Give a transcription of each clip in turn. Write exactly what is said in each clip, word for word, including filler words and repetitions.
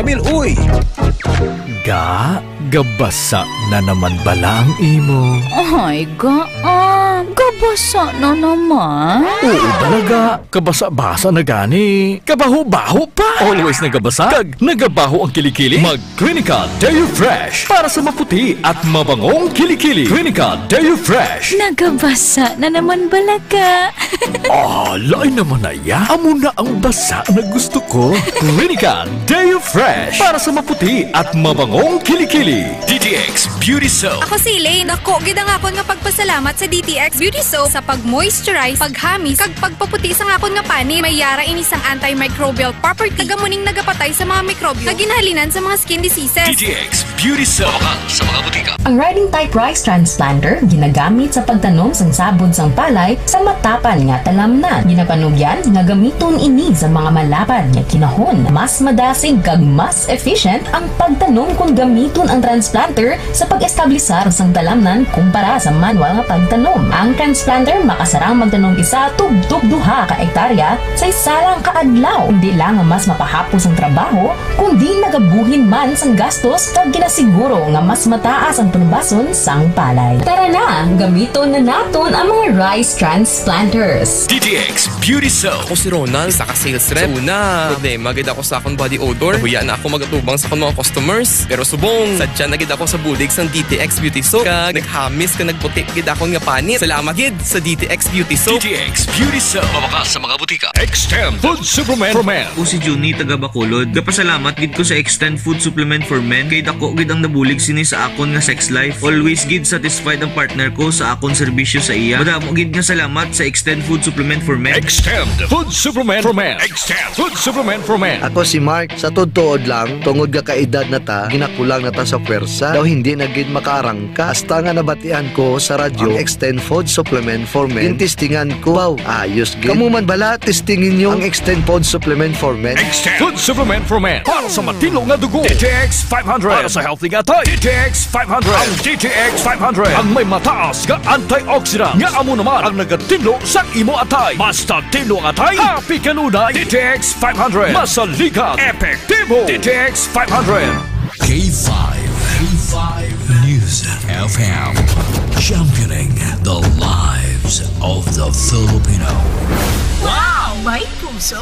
Emil, uy! Ga, gabasa na naman bala ang imo? Ay, ga, ah, gabasa na naman. Oo bala, ga. Kabasa-basa na gani. Kabaho-baho pa. Always nagabasa. Kag nagabaho ang kilikili. Mag Clinica Deo Fresh para sa maputi at mabangong kilikili. Clinica Deo Fresh. Nagabasa na naman bala ka. Ah, lain naman na ya. Amo na ang basa na gusto ko. Clinica Deo Fresh para sa maputi at mabangong kilikili. D T X Beauty Soap. Ako si Elaine. Dako gid ang akon nga pagpasalamat sa D T X Beauty Soap sa pag-moisturize, paghamis, kag pagpaputi sang akon nga panit. May yara ini sang antimicrobial property. Taga mo ning nagapatay sa mga mikrobyo nga ginhalinan sa mga skin diseases. D T X Beauty Soap. Sa mga butika. Ang Riding Type Rice Transplanter ginagamit sa pagtanom sang sabod sang palay sa matapan nga talamnan. Ginapanugyan nga gamiton ini sa mga malapad nga kinahon, mas madasig kag mas efficient ang pagtanom kon gamiton ang transplanter sa pag-establisar sang talamnan kumpara sa manual nga pagtanom. Ang transplanter makasarang magtanom isa tubtob duha ka ektarya sa isa lang ka adlaw. Hindi lang nga mas mapahapos ang trabaho, kundi nagabuhin man sang gastos kag ginasiguro nga mas mataas ang panubason sang palay. Tara na, gamiton na naton ang mga rice transplanters. D T X Beauty Soap. Ako si Ronald, isa ka sales rep. Sa una, problema gid ako sa akong body odor. Nahuya na ako magatubang sa akong mga customers. Pero subong, sadya na gid ako sa bulig sang D T X Beauty Soap. Kag naghamis kag nagputi gid akon nga panit. Salamat gid sa D T X Beauty Soap. D T X Beauty Soap. Mabakal sa mga butika. Extend Food Supplement for Men. Ako si Junie, taga Bacolod. Gapasalamat gid ko sa Extend Food Supplement for Men kay dako gid ang nabulig sini sa akon nga sex life. Always gid satisfied ang partner ko sa akon serbisyo sa iya. Madamo gid nga salamat sa Extend Food Supplement for Men. Extend Food Supplement for Men. Extend Food Supplement for Men. Ako si Mark. Sa tuod-tuod lang, tungod nga kaedad na ta, ginakulang na ta sa pwersa. Daw hindi na gid makaarangka. Hasta nga nabatian ko sa radyo ang Extend Food Supplement for Men, gintistingan ko. Wow, ayos gid. Kamo man bala, testingi ninyo ang Extend Food Supplement for Men. Extend Food Supplement for Men. Para sa matinlo nga dugo, D T X five hundred. Para sa healthy nga atay, D T X five hundred. Ang D T X five hundred ang may mataas nga antioxidant, nga amo naman ang nagatinlo sa imo atay. Basta tinlo ang atay, happy kanunay. D T X five hundred. Masaligan, epektibo. D T X five hundred. K five, K five News F M, championing the lives of the Filipino. Wow! May puso!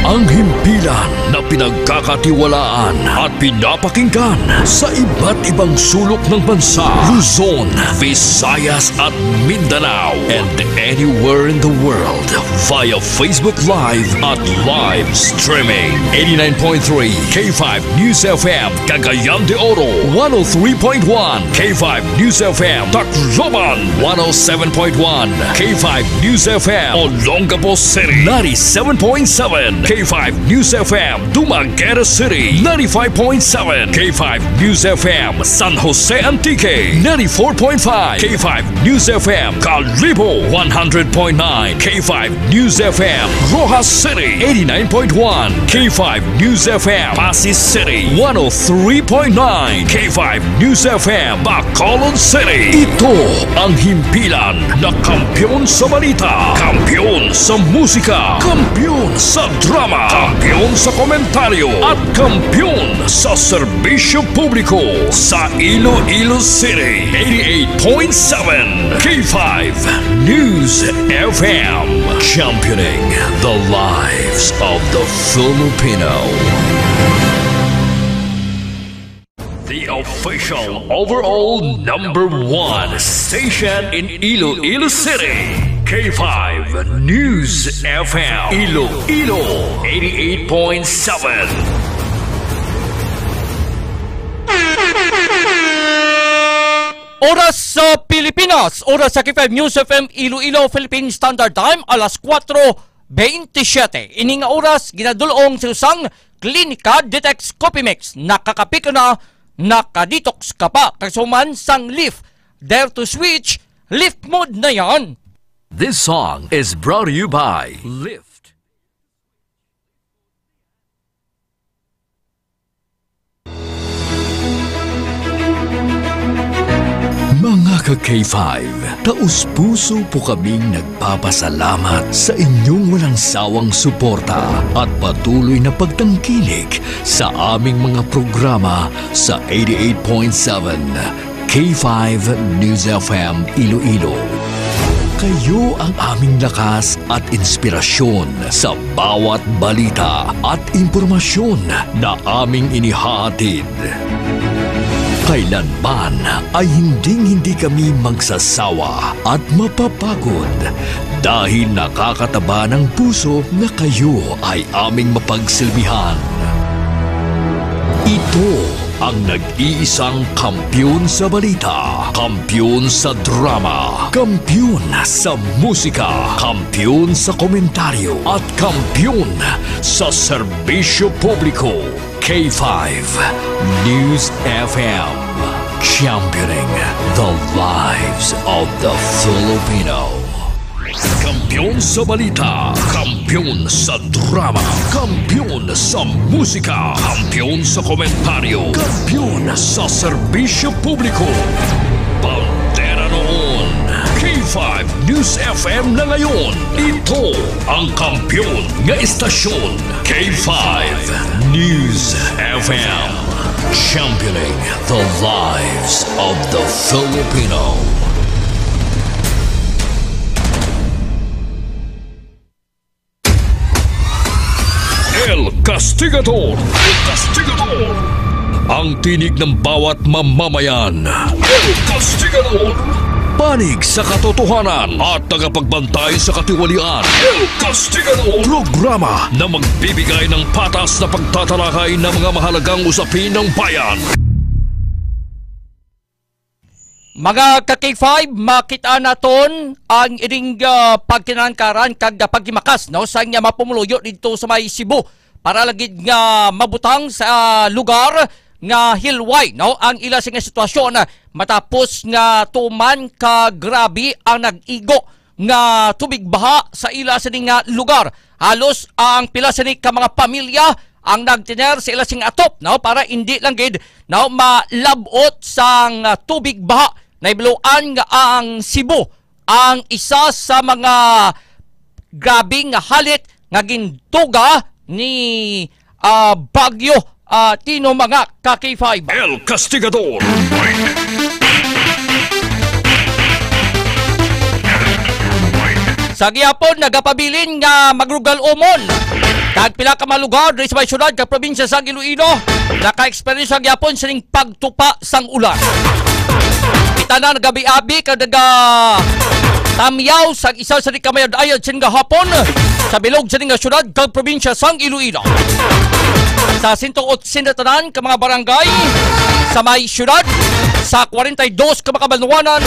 Ang himpilan na pinagkakatiwalaan at pinapakinggan sa iba't ibang sulok ng bansa, Luzon, Visayas at Mindanao, and anywhere in the world via Facebook Live at live streaming. Eighty-nine point three K five News F M, Cagayan de Oro, one oh three point one K five News F M, Tacloban, one oh seven point one K five News F M, Olongapo City, ninety-seven point seven K five News F M, Dumaguete City, ninety-five point seven K five News F M, San Jose Antique, ninety-four point five K five News F M, Kalibo, one hundred point nine K five News F M, Roxas City, eighty-nine point one K five News F M, Passi City, one oh three point nine K five News F M, Bacolod City. Ito ang himpilan na kampiyon sa balita, kampiyon sa musika, kampiyon sa drama, kampiyon sa komentaryo, at kampiyon sa serbisyo publiko sa Iloilo City. Eighty-eight point seven K five News F M, championing the lives of the Filipino. The official overall number one station in Iloilo City, K five News F M, Iloilo, eighty-eight point seven. Oras sa Pilipinas, oras sa K five News F M Iloilo, Philippine Standard Time, alas kuwatro bentisiete. Ini nga oras, ginadul-ong sa usang Klinika Detox Coffee Mix. Nakakape ka na, nakadetox ka pa. Kagsuman sang Lift, Dare to Switch, Lift Mode na yan. This song is brought to you by Lift. Mga Ka K five, taus-puso po kaming nagpapasalamat sa inyong walang sawang suporta at patuloy na pagtangkilik sa aming mga programa sa eighty-eight point seven K five News F M Iloilo. Kayo ang aming lakas at inspirasyon sa bawat balita at impormasyon na aming inihahatid. Kailanman ay hinding-hindi kami magsasawa at mapapagod dahil nakakataba ng puso na kayo ay aming mapagsilbihan. Ito ang nag-iisang kampiyon sa balita, kampiyon sa drama, kampiyon sa musika, kampiyon sa komentaryo, at kampiyon sa serbisyo publiko. K five News F M, championing the lives of the Filipino. Kampiyon sa balita, kampiyon sa drama, kampiyon sa musika, kampiyon sa komentaryo, kampiyon sa serbisyo publiko. Bandera noon, K five News F M na ngayon. Ito ang kampiyon nga istasyon, K five News F M. Championing the lives of the Filipino. El Castigador. El Castigador. Ang tinig ng bawat mamamayan. El Castigador. Panig sa katotohanan at tagapagbantay sa katiwalian. El Castigador. Programa na magbibigay ng patas na pagtatalakay ng mga mahalagang usapin ng bayan. Mga ka K five, makita naton ang ining, ah, pagkinangkaran kag paghimakas, no, sa nga mapumuluyo didto sa may Cebu para lagid nga mabutang sa lugar nga hilway, no, ang ila sing nga sitwasyon matapos nga tuman ka grabe ang nag-igo nga tubig baha sa ila sini nga lugar. Halos ang pila sini ka mga pamilya ang nagtener sa ila sing atop, no, para indi lang gid, no, malab-ot sang, ah, tubig baha. Nahibaluan nga ang Cebu ang isa sa mga grabe nga halit nga gintuga ni, ah, Bagyo, ah, Tino, mga ka K five. El Castigador. Sa gihapon, nagapabilin nga magrugal umon kag pila ka mga lugar diri sa may syudad kag probinsya sang Iloilo naka-eksperyensya gihapon sining pagtupa sang ulan. Kita na nagabi-abi kag naga tamyaw sa isa sa di kamayad-ayad sin gahapon sa bilog sini nga syudad kag probinsya sang Iloilo. Sa sento otsenta tanan ka mga barangay sa may syudad, sa kwarenta y dos ka mga kabanwanan,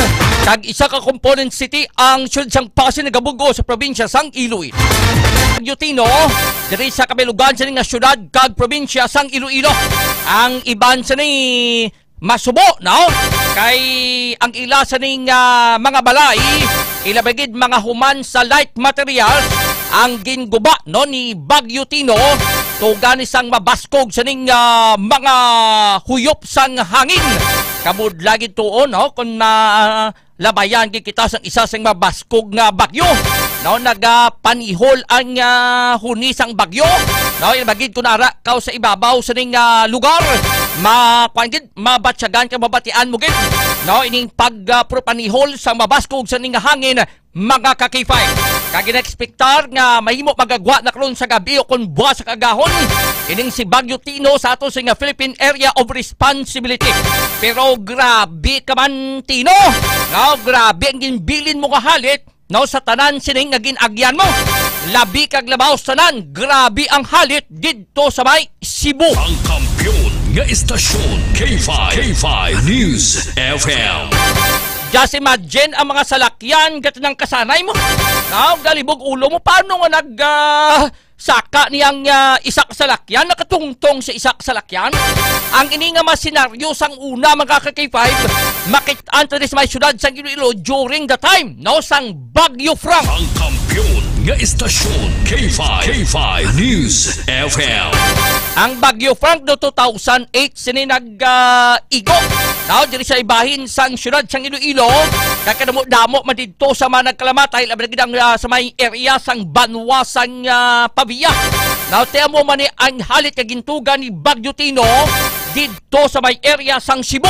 kag isa ka component city ang syudad sang Pasig nagabug-os sa probinsya sang Iloilo. Ang Yutino, diri sa kabilugan sini nga syudad kag probinsya sang Iloilo. Ang iban sini masubo, no? Kay ang ila sining, ah, mga balay, ila ba gid mga human sa light materials ang ginguba, no, ni Bagyo Tino, tuga ni sang mabaskog sining, ah, mga huyop sang hangin. Kabudlay gid tuon, no, kung na, labayan gid kita sang isa sing mabaskog nga bagyo. No, nagapanihol ang, ah, huni sang bagyo. No, ila ba gid kung ara ka sa ibabaw sining, ah, lugar, ma-, kuwan gid, mabatyagan ka, mabatian mo gid. No, ining pag, ah, puro panihol sang mabaskog sining hangin, mga ka K five. Kag ginaekspektar nga mahimo magagwa na karon sa gabi o kon buwas sa kagahon ining si Bagyo Tino sa ato sa nga Philippine Area of Responsibility. Pero grabe ka man, Tino. No, grabe ang ginbilin mo nga halit, no, sa tanan sining nga gin-agyan mo. Labi kag labaw sa tanan, grabe ang halit didto sa may Cebu. Ang kampiyon nga istasyon, K five, K five News F M. Just imagine ang mga salakyan, gat nang kasanay mo. Now, galibog ulo mo, paano nga nag, ah, saka niyang, ah, isa ka salakyan, nakatungtong sa isa ka salakyan? Ang ini nga mga senaryo sang una, mga ka K five, makit-an ta sa may syudad sang Iloilo during the time, no, sang Bagyo Frank. Ang kampiyon nga istasyon, K five, K five News F M. Ang Bagyo Frank no two thousand eight sini nag, ah, igo Now, diri sa ibahin sang siyudad sang Iloilo, kag kadamo-damo man didto sa mga nagkalamatay, labi na gid ang, ah, sa may area sang banwa sang, ah, Pavia. Now, ti amo man ni ang halit nga gintuga ni Bagyo Tino didto sa may area sang Cebu.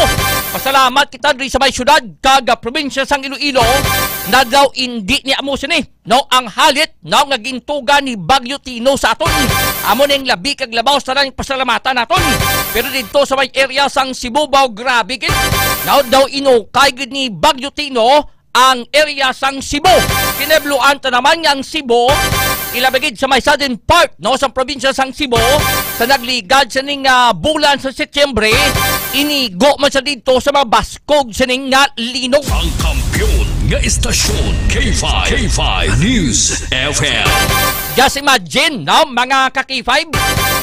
Pasalamat kita diri sa may siyudad kag, ah, probinsya sang Iloilo na daw indi ni amo sini. No, ang halit, no, nga gintuga ni Bagyo Tino sa aton. Amo ning labi kag labaw sa tanan pasalamatan naton. Pero didto sa may area sang Cebu, baw, grabe gid. No, daw inukay gid ni Bagyo Tino ang area sang Cebu. Kinabluan ta naman nga ang Cebu, ilabi gid sa may southern part, no, sa probinsya sang Cebu, sa nagligad sining, ah, bulan sa Setyembre, inigo man sa didto sa mga baskog sining nga linog. Ang kampiyon nga istasyon, K five, K five News F M. Just imagine, no, mga ka-K five,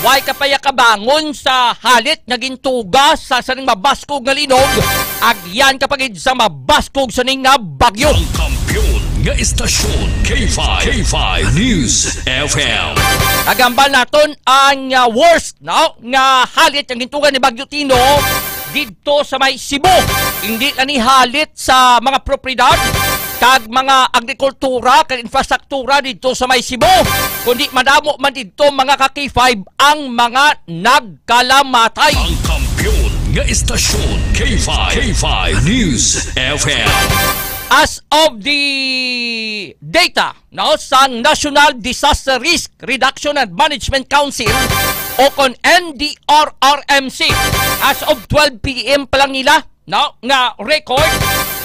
way ka pa ya kabangon sa halit nga gintuga sa sining mabaskog nga linog, agyan ka pa gid sa mabaskog sining nga bagyo. Ang kampiyon nga istasyon, K five, K five News F M. Kag hambal naton ang, ah, worst, no, nga halit nga gintuga ni Bagyo Tino didto sa may Cebu. Hindi na ni halit sa mga propiedad kag mga agrikultura kag infrastruktura didto sa may Cebu, kundi madamo man didto, mga ka-K five, ang mga nagkalamatay. Ang kampiyon nga istasyon, K five, K five News F M. As of the data, no, sang National Disaster Risk Reduction and Management Council, o kon N D R R M C, as of twelve P M pa lang nila, no, nga record,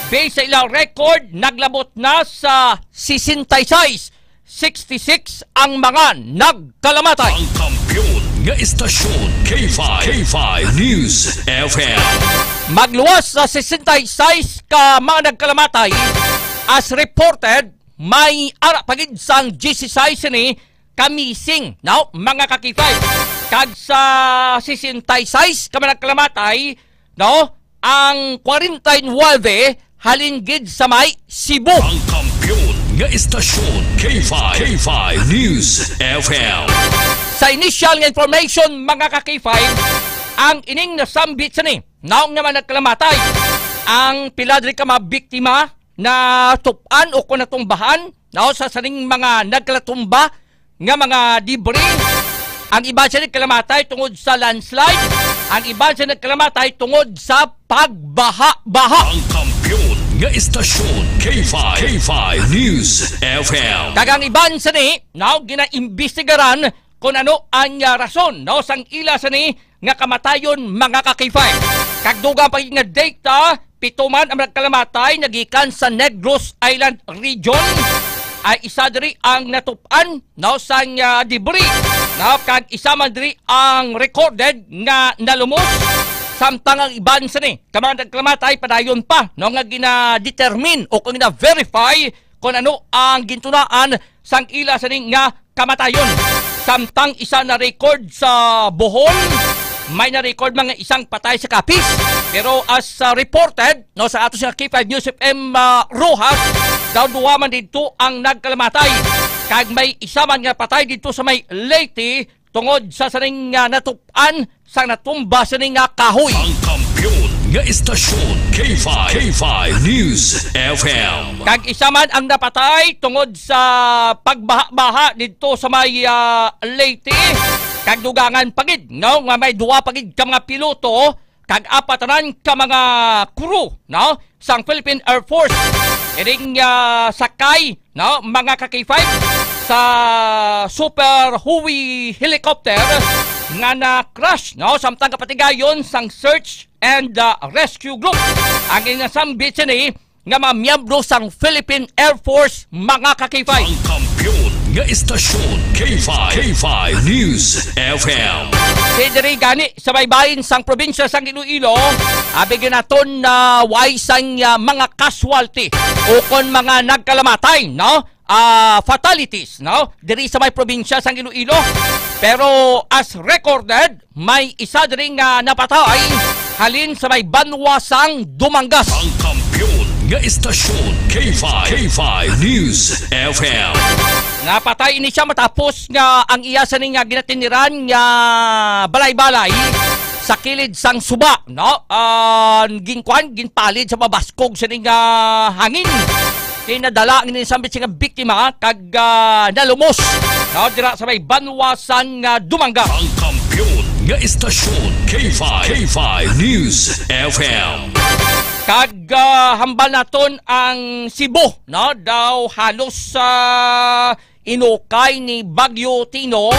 based sa ilang record, naglabot na sa sixty-six, sixty-six ang mga nagkalamatay. Ang kampiyon nga istasyon, K five, K five News F M. Magluwas sa sixty-six ka mga nagkalamatay, as reported, may ara pa gid sang sixty-six sini ka missing, no, mga ka-K five. Kag sa sixty-six ka mga nagkalamatay, no, ang forty-nine halin gid sa may Cebu. Ang kampiyon nga istasyon, K five, K five News F M. Sa initial nga information, mga ka-K five, ang ining nasambit sini, no, nga mga nagkalamatay, ang pila diri ka mga biktima natup-an o kon natumbahan, no, sa sining mga nagkalatumba nga mga debris. Ang iban sini nagkalamatay tungod sa landslide. Ang iban sini nagkalamatay tungod sa pagbaha-baha. Ang kampiyon nga istasyon, K five, K five News F M. Kag ang iban sini, no, ginaimbestigaran kung ano ang, ah, rason, no, sang ila sini nga kamatayon, mga ka-K five. Kag dugang pa gid nga data, pito man ang nagkalamatay nagikan sa Negros Island region. Ay isa diri ang natup-an, no, sang, ah, debris, no, kag isa man diri ang recorded nga nalumos. Samtang ang iban sini ka mga nagkalamatay padayon pa, no, nga gina-determine o kung gina-verify kung ano ang gintunaan sang ila sini nga kamatayon. Samtang isa na-record sa Bohol, may na-record mga isang patay sa Capiz. Pero as, uh, reported, no, sa ato sa K five News F M, uh, Roxas, daw duha man didto ang nagkalamatay. Kag may isa man nga patay didto sa may Leyte tungod sa sining, uh, natup-an sang natumba sini nga kahoy. Ang kampiyon nga istasyon, K five, K five News F M. Kag isa man ang napatay tungod sa pagbaha-baha didto sa may, ah, Leyte. Kag dugangan pa gid, no, nga may duha pa gid ka mga piloto kag apat tanan ka mga crew, no, sang Philippine Air Force. Ining, ah, sakay, no, mga ka-K five, sa Super Huey helicopter nga na-crash, no, samtang kapatigayon sang search and, ah, rescue group. Ang ginasambit sini nga mga miyembro sang Philippine Air Force, mga ka-K five. Ang kampiyon nga istasyon, K five, K five News F M. Kay diri gani sa baybayin sang probinsya sang Iloilo, abi gid naton na way sang, ah, mga casualty o kon mga nagkalamatay, no? Ah, fatalities, no? Diri sa may probinsya sang Iloilo. Pero as recorded, may isa diri nga napatay halin sa may banwa sang Dumangas. Ang kampiyon nga istasyon, K five, K five News F M. Napatay ini siya matapos nga ang iya sini nga ginatiniran nga balay-balay sa kilid sang suba, no? Ah, ginkuan, ginpalid sa mabaskog sining, ah, hangin. Kay nadala ang ining sambit nga biktima kag, ah, nalumos, no? Dira sa may banwa sang, ah, Dumanga. Ang kampiyon nga istasyon, K five, K five News F M. Kag, ah, hambal naton ang Cebu, no? Daw halos, ah, inukay ni Bagyo Tino,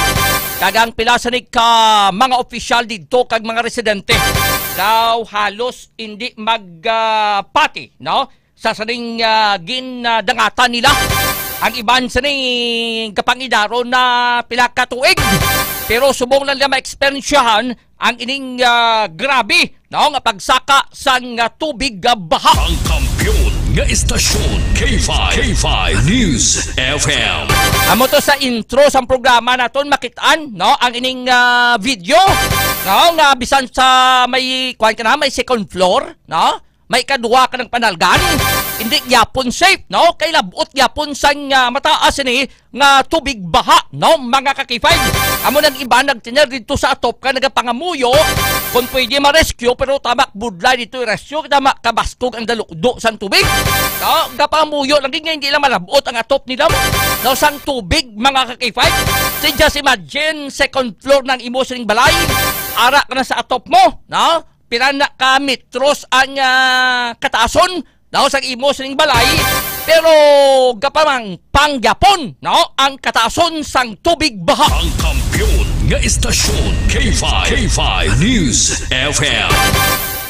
kag ang pila sa ni ka mga opisyal didto kag mga residente daw halos hindi mag, ah, pati, no? Sa sining, ah, gin, ah, dangatan nila. Ang iban sini kapangidaro na pila ka tuig. Pero subong lang nila maeksperiensyahan ang ining, ah, grabe, no, nga pagsaka sang, ah, tubig nga baha. Ang kampiyon nga istasyon, K five, K five News F M. Amo to sa intro sang programa naton, makit-an, no, ang ining, ah, video, no, nga bisan sa may, kuwan ka na, may second floor, no, may kadwa ka ng panalgan, hindi gyapon safe, no, kay labot gyapon sang, ah, mataas ini nga tubig baha, no, mga ka-K five. Amo nang iba nagtener didto sa atop kag nagapangamuyo kung pwede ma-rescue, pero tama budlay didto i-rescue, tama kabaskog ang dalukdo sang tubig. No, gapangamuyo lagi nga hindi lang malabot ang atop nila, no, sang tubig, mga ka-K five. Si, just imagine, second floor nang imo sining balay, ara ka na sa atop mo, no? Pila na ka metros ang, ah, kataason, no, sang imo sining balay, pero gapamangpang gyapon, no, ang kataason sang tubig baha. Ang kampiyon nga istasyon, K five, K five News F M.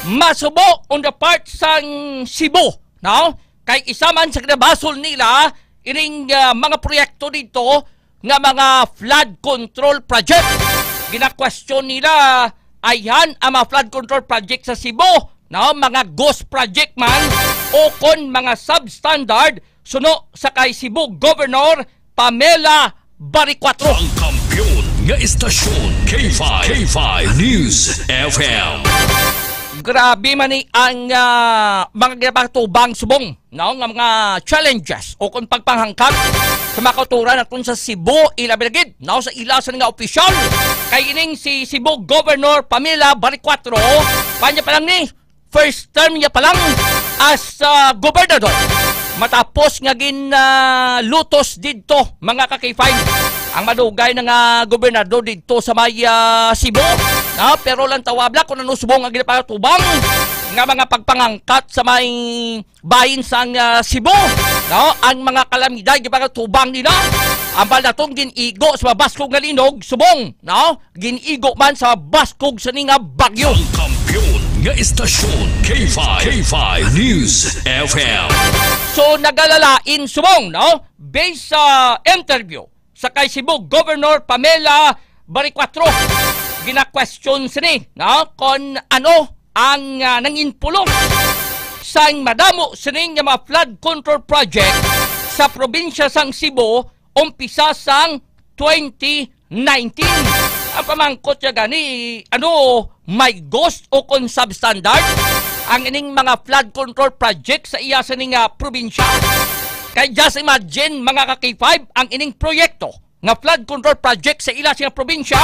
Masubo on the part sang Cebu, no? Kay isa man sa kinabasol nila ining, ah, mga proyekto dito nga mga flood control project. Ginakwestiyon nila, ayhan ang mga flood control project sa Cebu, no? Mga ghost project man o kon mga substandard suno sa kay Cebu Governor Pamela Baricuatro. Ang kampiyon nga istasyon, K five, K five News F M. Grabe man ni ang, ah, mga ginapatubang subong, no, nga mga challenges o kung pagpanghangkag sa mga kauturan naton sa Cebu, ilabi na gid, no, sa ila sa nga opisyal. Kay ining si Cebu Governor Pamela Baricuatro, panya pa lang ni, first term niya pa lang as, ah, gobernador. Matapos nga gin, ah, lutos didto, mga ka-K five, ang madugay na nga gobernador didto sa may, ah, Cebu, no? Pero lang tawabla kung ano subong ang ginapatubang nga mga pagpangangkat sa may bahin sang, ah, Cebu, no? Ang mga kalamidad, di ba, tubang nila? Ambal natong gin-igo sa mabaskog nga linog, subong, no? Gin-igo man sa mabaskog sini nga bagyo. Ang kampiyon nga istasyon, K five, K five News F M. So, nagalalain subong, no? Based sa interview sa kay Cebu Governor Pamela Baricuatro, gina-question sini, no, kon ano ang, ah, nangin pulos sang madamo sini nga mga flood control project sa probinsya sang Cebu umpisa sang twenty nineteen. Ang pamangkot niya gani, ano, may ghost o kon substandard ang ining mga flood control project sa iya sini nga probinsya? Kay just imagine, mga ka-K five, ang ining proyekto nga flood control project sa ila sini nga probinsya,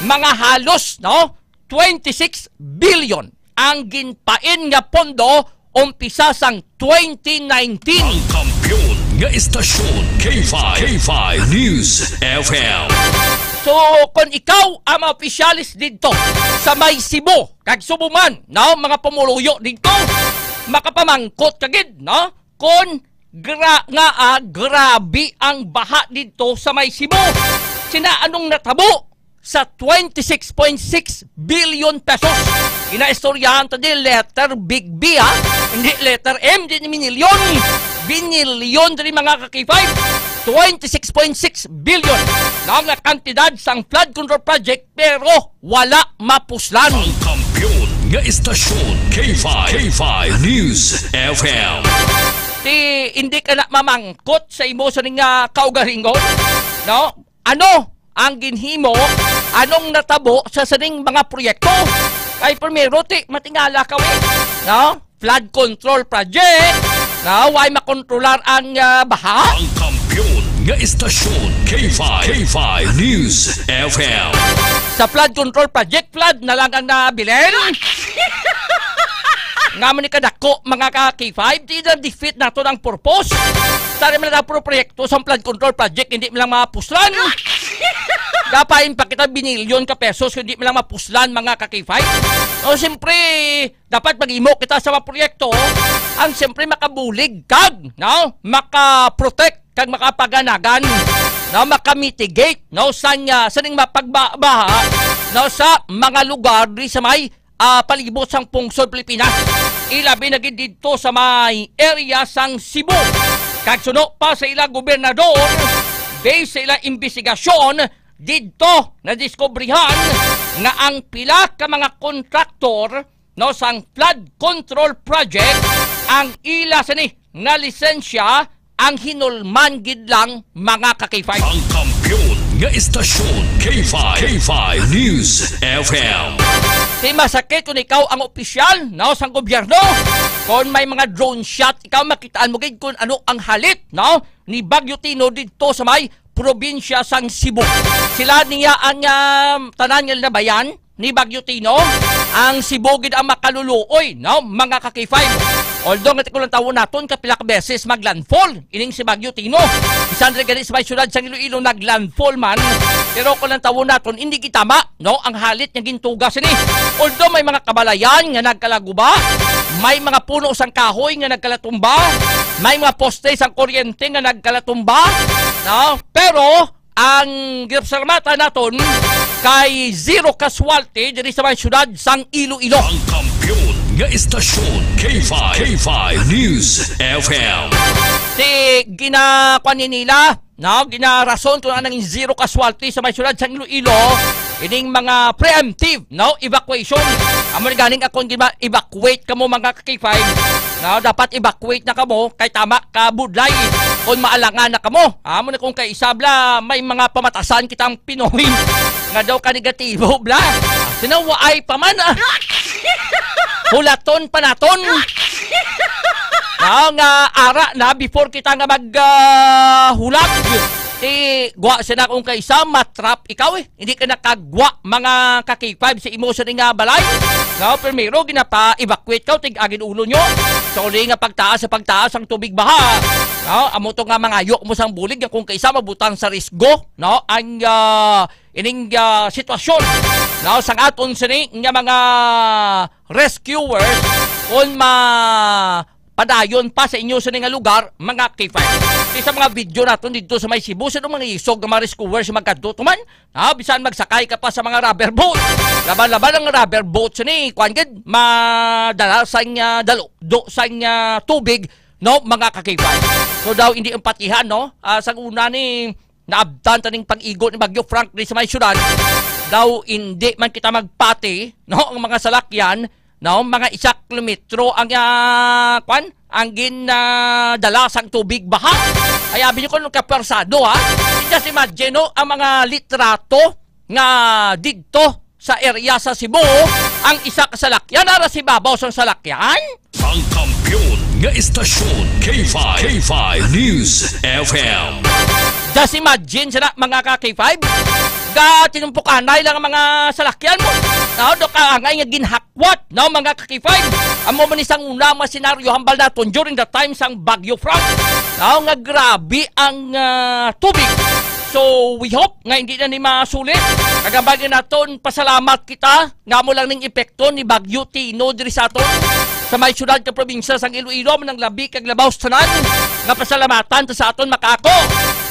mga halos, no, twenty-six billion ang ginpain nga pondo umpisa sang twenty nineteen. Ang kampiyon nga istasyon, K five, K five News F M. So, kung ikaw ang mga opisyalis didto sa may Cebu, kag Subo man, no, mga pumuluyo didto, makapamangkot ka gid, no? Kon gra-, nga, ah, grabe ang baha didto sa may Cebu. Sina anong natabo sa twenty-six point six billion pesos? Ginaistoryahan to di letter big B, ha? Hindi letter M, di ni minilyon. Binilyon diri, mga ka-K five. Twenty-six point six billion na nga kantidad sang flood control project, pero wala mapuslan. Ang kampiyon nga istasyon, K five, K five News F M. Ti, hindi ka na mamangkot sa imo sa nga kaugalingon, no? Ano ang ginhimo? Anong natabo sa sining mga proyekto? Kay primero, ti, matingala ka, we, no? Flood control project, no? Way makontrolar ang, ah, baha. Ang kampiyon nga istasyon, K five, K five News F M. Sa flood control project, flood na lang ang nabilin. Nga mo ni kadako, mga ka K five, di na defeat nato ang purpose. Tari man ang puro proyekto sa flood control project, hindi man lang mapuslan. Dapain pa kita binilyon ka pesos, hindi man lang mapuslan, mga ka K five. O, siyempre, dapat mag-imo kita sa mga proyekto ang siyempre makabulig kag, no? Makaprotect kag makapaganagan, no? Makamitigate, no? Sa, ah, sa ning mapagbaha, no? Sa mga lugar di sa may, ah, palibot sang pungsod Pilipinas. Ilabi na gid didto sa may area sang Cebu. Kag suno pa sa ila gobernador, based sa ila imbestigasyon, didto nadiskubrihan nga ang pila ka mga kontraktor, no, sang flood control project, ang ila sini nga lisensya ang hinulman gid lang, mga ka K five. Ang kampiyon nga istasyon, K five, K five News F M. Di masakit kung ikaw ang opisyal, no, sang gobyerno. Kung may mga drone shot, ikaw makitaan mo gid kung ano ang halit, no, ni Bagyo Tino didto sa may probinsya sang Cebu. Sila niya ang, um, tanan nga linabayan ni Bagyo Tino. Ang Cebu gid ang makaluluoy, no, mga ka K five. Although nga kulantawo naton kapila ka beses maglandfall ining si Bagyo Tino. Bisan ra gani sa may siyudad sang Iloilo naglandfall man, pero kulantawo naton hindi gitama, no, ang halit nga gintuga sini. Although may mga kabalayan nga nagkalaguba, may mga puno sang kahoy nga nagkalatumba, may mga poste sang kuryente nga nagkalatumba, no? Pero ang ginapasalamatan naton kay zero casualty diri sa may siyudad sang Iloilo. Ang kampiyon nga istasyon, K five, K five News F M. Ti ginakuan ni nila, no, ginarason kung anang zero casualty sa may siyudad sang Iloilo, ining mga preemptive, no, evacuation. Amo ni ganing akong gina-evacuate kamo, mga ka K five, no, dapat evacuate na kamo kay tama ka budlay kung maalangan na kamo. Amo na kung kay isab la, may mga pamatasan kitang Pinoy nga daw ka negatibo, bla. Sinawaay pa man, ah. Hulaton pa naton. Nga, nga ara na before kita nga mag, ah, hulag. Ti gwa sina kung kay isa, matrap ikaw, eh. Hindi ka nakagwa, mga ka K five, sa imo sa nga balay. No, primero, ginapa-evacuate ka, tig-agin ulo nyo. Sa uli nga pagtaas sa pagtaas ang tubig baha. No, amo to nga mangayo mo sang bulig nga kung kaisa mabutang sa risgo, no, ang, ah, ining, ah, sitwasyon. No, sang aton sini nga mga rescuers, kung ma-, padayon pa sa inyo sini nga lugar, mga K five. Sa mga video naton dito sa may Cebu, sa mga isog nga mga rescuers magkadto man, ha, bisan magsakay ka pa sa mga rubber boat. Laban-laban ang rubber boat sini, kuan gid, madala sang, ah, dalo, do sang, ah, tubig, no, mga ka K five. So daw hindi ang patihan, no? Ah, sang una ni naabtan taning pag-igo ni Bagyo Frank diri sa may syudad. Daw hindi man kita magpati, no, ang mga salakyan, no, mga isa kilometro ang, ah, kwan, ang gin, ah, dala sang tubig baha. Ay, abi niyo kung kapersado, ha? Just imagine, no, ang mga litrato nga didto sa area sa Cebu, ang isa ka salakyan, ara si babaw sang salakyan. Ang kampiyon nga istasyon, K five, K five News F M. Just imagine sila, mga ka K five, ga tinumpukanay lang ang mga salakyan mo. No, do ka angay nga ginhakwat, no, mga ka K five. Amo man isang una ang mga senaryo hambal naton during the time sang Bagyo Frank. No, nga grabe ang, ah, tubig. So, we hope nga hindi na ni masulit. Kag ang bagay naton, pasalamat kita nga amo lang ning epekto ni Bagyo Tino diri sa aton, sa may syudad kag probinsya sang Iloilo, amo nang labi kag labaw sa tanan nga pasalamatan ta sa aton makaako.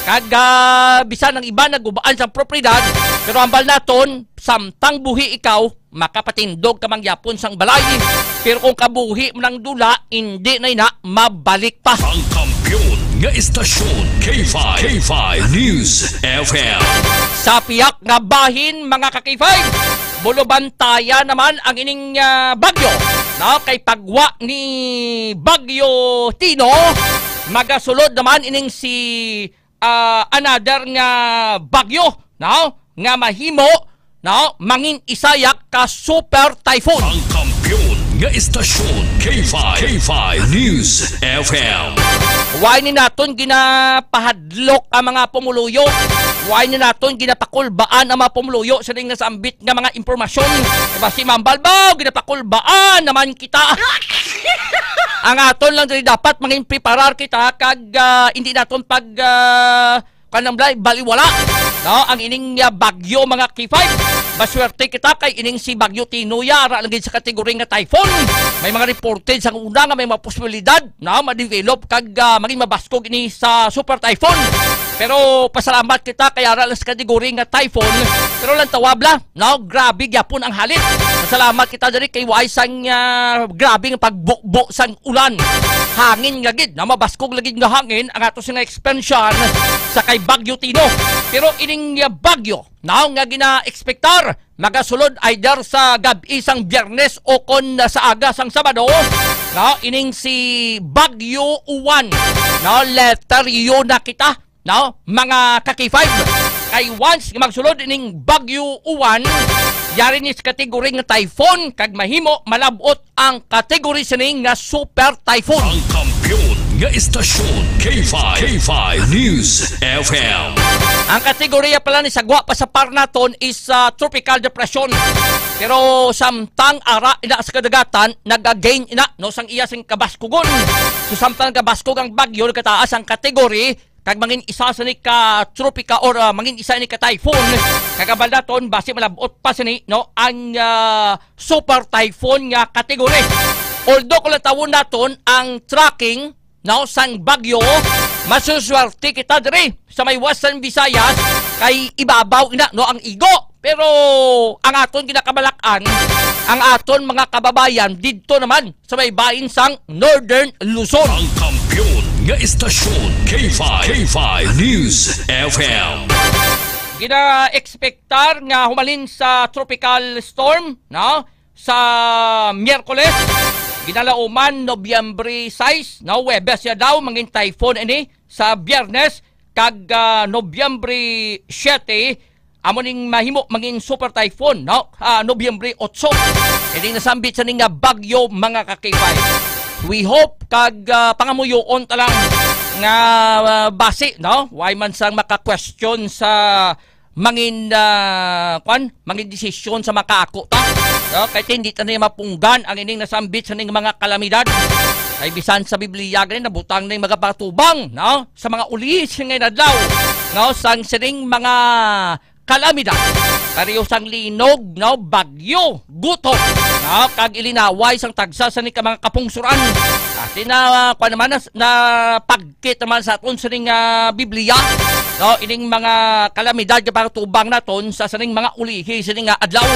Kag, ah, bisan ang iba nagubaan sa propiedad, pero hambal naton, samtang buhi ikaw, makapatindog ka mangyapon sang balay. Pero kung kabuhi mo nang dula, hindi na ina mabalik pa. Ang kampiyon nga istasyon, K five, K five News F M. Sa piyak nga bahin, mga ka K five, bulubantayan naman ang ining, ah, bagyo. No, kay pagwa ni Bagyo Tino, magasulod naman ining si, ah, another nga bagyo, no, nga mahimo, no, mangin isa ya ka super typhoon. Ang kampiyon nga istasyon, K five, K five News F M. Why ni naton ginapahadlok ang mga pumuluyo? Why ni naton ginapakulbaan ang mga pumuluyo sa ning nasambit nga mga impormasyon? Diba si Ma'am Balbaw, ginapakulbaan naman kita. Ang aton lang diri dapat mangin preparar kita kag, ah, hindi naton pag, ah, kanang blay, baliwala, no? Ang ining, ah, bagyo, mga K five. Maswerte kita kay ining si Bagyo Tino ya, ara lang gid sa kategori nga typhoon. May mga reported sa una nga may mga posibilidad, no? Ma-develop kag, ah, maging mabaskog ini sa super typhoon. Pero pasalamat kita kay ara lang sa kategori nga typhoon. Pero lang tawab la, no? Grabe gyapon ang halit. Salamat kita diri kay wala sang, ah, grabe nga pagbubo sang ulan. Hangin nga gid, na mabaskog lagi nga hangin ang ato sing expansion sa kay Bagyo Tino. Pero ining, ah, bagyo, no, nga gina-expectar, magasulod either sa gab-i sang Biyernes o kon sa aga sang Sabado, no, ining si Bagyo Uwan, no, letter U na kita, no, mga ka-K five. Kay once nga magsulod ining Bagyo Uwan, yari ni sa kategori nga typhoon kag mahimo malab-ot ang kategori sini nga super typhoon. Ang kampiyon nga istasyon, K five, K five News F M. Ang kategorya pala ni sagwa pa sa par naton is, ah, tropical depression. Pero samtang ara ina sa kadagatan, nag-gain ina, no, sang iya sing kabaskugon. So samtang nagabaskog ang bagyo, nagkataas ang kategori, kag mangin isa sa ni ka tropika or, ah, mangin isa ni ka typhoon, kag abal naton basi malab-ot pa sini, no, ang, ah, super typhoon nga kategori. Although kung lantawon naton ang tracking, no, sang bagyo, masuswerte kita diri sa may Western Visayas kay ibabaw ina, no, ang igo. Pero ang aton ginakabalak-an, ang aton mga kababayan didto naman sa may bahin sang Northern Luzon. Ang kampiyon nga istasyon, K five, K five News F M. Gina-expectar nga humalin sa tropical storm, no? Sa Miyerkules, ginalauman, Nobyembre sais, no? Huwebes ya daw, mangin typhoon ini sa Biyernes, kag, ah, Nobyembre siyete, amo ning mahimo mangin super typhoon, no? Ah, Nobyembre otso. Ining nasambit sa ning nga bagyo, mga ka-K five. We hope kag, ah, pangamuyoon ta lang nga, ah, basi, no? Way man sang maka-question sa mangin, ah, kwan, mangin desisyon sa makaako ta. No? Kay hindi ta na mapunggan ang ining nasambit sa ning mga kalamidad. Kay bisan sa Biblia gani nabutang na yung mga patubang, no? Sa mga ulis nga adlaw, no? Sang sining mga kalamidad. Pareho sang linog, no? Bagyo, gutom, no? Kag ilinaway sang tagsa sa ni ka mga kapungsuran. Ati na, ah, kwan naman, na, na pag kit naman sa aton sining, ah, Biblia, no, ining mga kalamidad nga pagtubang naton sa sining mga ulihi sining nga adlaw.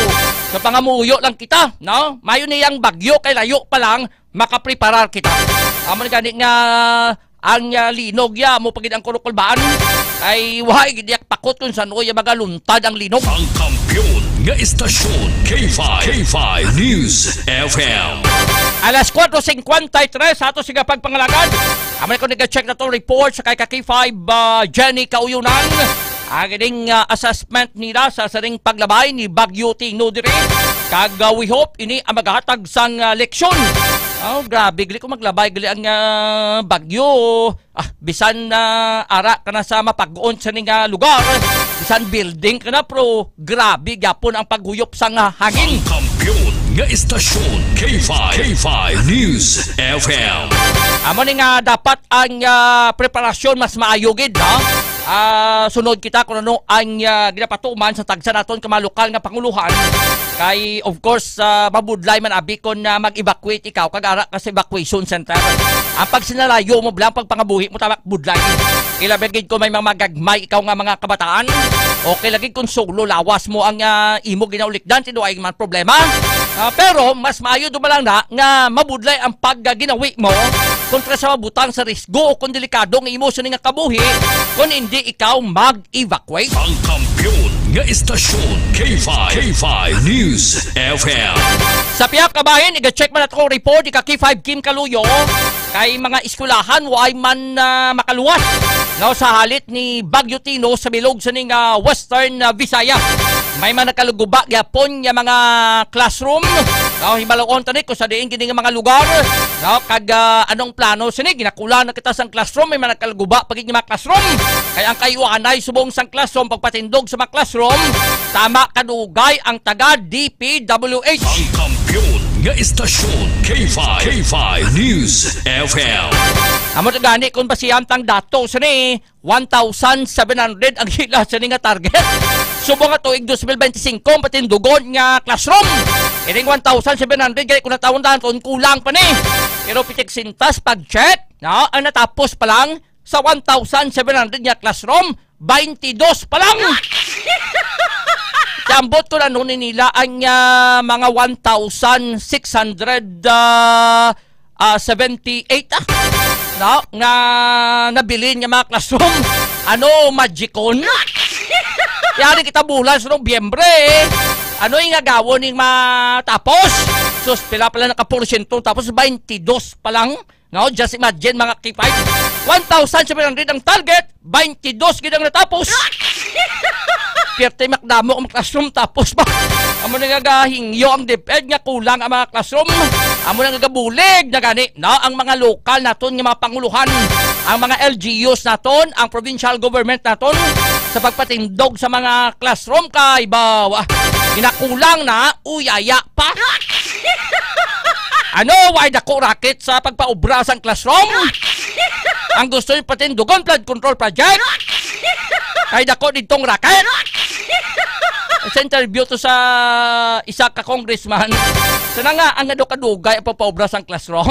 So pangamuyo lang kita, no? Mayo niyang bagyo kay layo pa lang makapreparar kita. Amo ni gani nga ang, ah, linog ya mo pagid ang kulukulbaan ay wahay gid yak pakot kung saan ya magaluntad ang linog. Ang kampiyon nga istasyon, K five, K five News F M. Alas kwatro singkwenta y tres sa ato siga pagpangalagad. Amo na ko nag-check na to report sa kay ka K five, ah, Jenny Kauyunan. Ang ining, ah, assessment nila sa siring paglabay ni Bagyo Tino diri. Kag, ah, we hope ini ang maghatag sang, ah, leksyon. Oh, grabe, gali ko maglabay, gali ang, ah, bagyo. Ah, bisan na ara ka na sa mapag-on sa ning, ah, lugar, bisan building ka na, pero grabe gyapon ang paghuyop sang, ah, hangin. Ang kampiyon nga istasyon, K five, K five News F M. Amo ni nga dapat ang, ah, preparasyon mas maayo gid, no? Ah, sunod kita kung ano ang, ah, ginapatuman sa tagsa naton ka mga lokal nga panguluhan. Kay, of course, ah, mabudlay man abi kon, ah, mag-evacuate ikaw kag ara ka sa evacuation center. Ang pagsinalayo mo, blang pagpangabuhi mo, tama, budlay. Ilabi gid kung may mga magagmay ikaw nga mga kabataan. Okay lagi kung solo lawas mo ang, ah, imo ginaulikdan, tinuay man problema. Ah, pero mas maayo dumalang na nga mabudlay ang pagginawi mo kontra sa mabutang sa risgo o kung delikado nga imo sini nga kabuhi kung hindi ikaw mag-evacuate. Ang kampiyon nga istasyon, K five, K five News F M. Sa pihak ka bahin, iga-check man ato report ni ka K five Kim Kaluyo, kay mga eskwelahan wa ay man, ah, makaluwas, no, sa halit ni Bagyo Tino sa bilog sa ning, ah, Western, ah, Visayas. May mga nakaluguba gyapon nga mga classroom. No, hibalon ta ni kung sa diin gini nga mga lugar. No, kag, ah, anong plano sini? Ginakulang na kita sang classroom, may mga nakaluguba pa gid nga mga classroom. Kay ang kaiwanay subong sang classroom, pagpatindog sa mga classroom, tama kadugay ang taga D P W H. Ang kampiyon nga istasyon, K five, K five News F M. Amo to gani kung basihan tang datos ni one thousand seven hundred ang ila sini nga target. Subong nga tuig dos mil benti singko ang patindugon nga classroom. Ining one thousand seven hundred, gani kung natawon daton, kulang pa ni. Pero pitik sintas pag-check, no, ang natapos pa lang sa one thousand seven hundred nga classroom, twenty-dos pa lang. Ambot ko na nun nila ang, ah, mga one thousand six hundred, ah, ah, seventy-eight, ah, no? Nga nabilin nga mga classroom. Ano, magicon? Yari kita bulan sa Nobyembre, eh. Ano yung agawon yung matapos? Sus, pila pala naka porsyento, tapos twenty-dos pa lang. No? Just imagine, mga K five. One thousand seven hundred ang target, twenty-dos gid ang natapos. Pirte makdamo ang classroom tapos ba? Amo na nga gahingyo ang DepEd nga kulang ang mga classroom. Amo na nga gabulig na gani, no? Ang mga lokal naton nga mga panguluhan, ang mga L G Us naton, ang provincial government naton sa pagpatindog sa mga classroom kay ba, ah, ginakulang na, uyaya pa. Ano, way dako racket sa pagpaubra sang classroom? Ang gusto yung patindugon, flood control project? Kay dako didtong racket? Sa interview to sa isa ka congressman, sana nga ang kadugay ang pagpaubra sang classroom.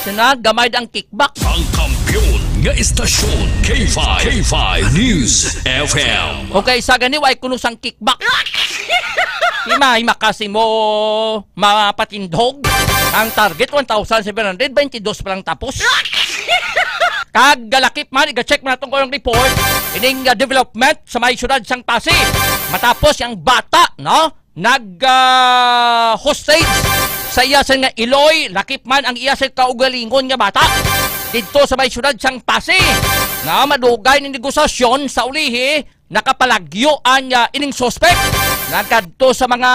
Sana gamay ang kickback. Ang kampiyon nga istasyon, K five, K five News F M. Okay, sa gani, way kuno sang kickback. Hima, hima kasi mo mapatindog. Ang target, one thousand seven hundred, twenty-dos pa lang tapos. Kag galakip man, iga-check man atong kung report, ining, ah, development sa may siyudad sang Passi. Matapos ang bata, no? Nag, ah, hostage sa iya sa nga iloy, lakip man ang iya sa kaugalingon nga bata. Didto sa may siyudad sang Passi, nga madugay ni negosasyon sa ulihi, nakapalagyo ang, ah, ining suspek. Nagkadto sa mga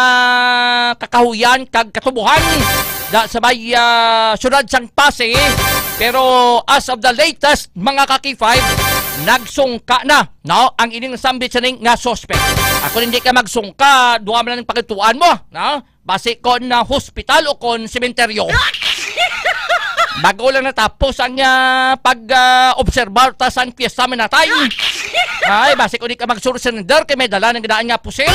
kakahuyan kag katubuhan da sa may, ah, siyudad sang Passi. Pero as of the latest, mga ka-K five, nagsungka na, no, ang ining sambit sining nga suspek. Ako hindi ka magsungka, duha man lang pagkatuan mo, no? Basi kon na hospital o kon sementeryo. Bago lang natapos ang, ah, pag, ah, obserbar ta sang piyesta, minatay. Ay, basi kon di ka mag-surrender kay may dala ng daan nga pusil.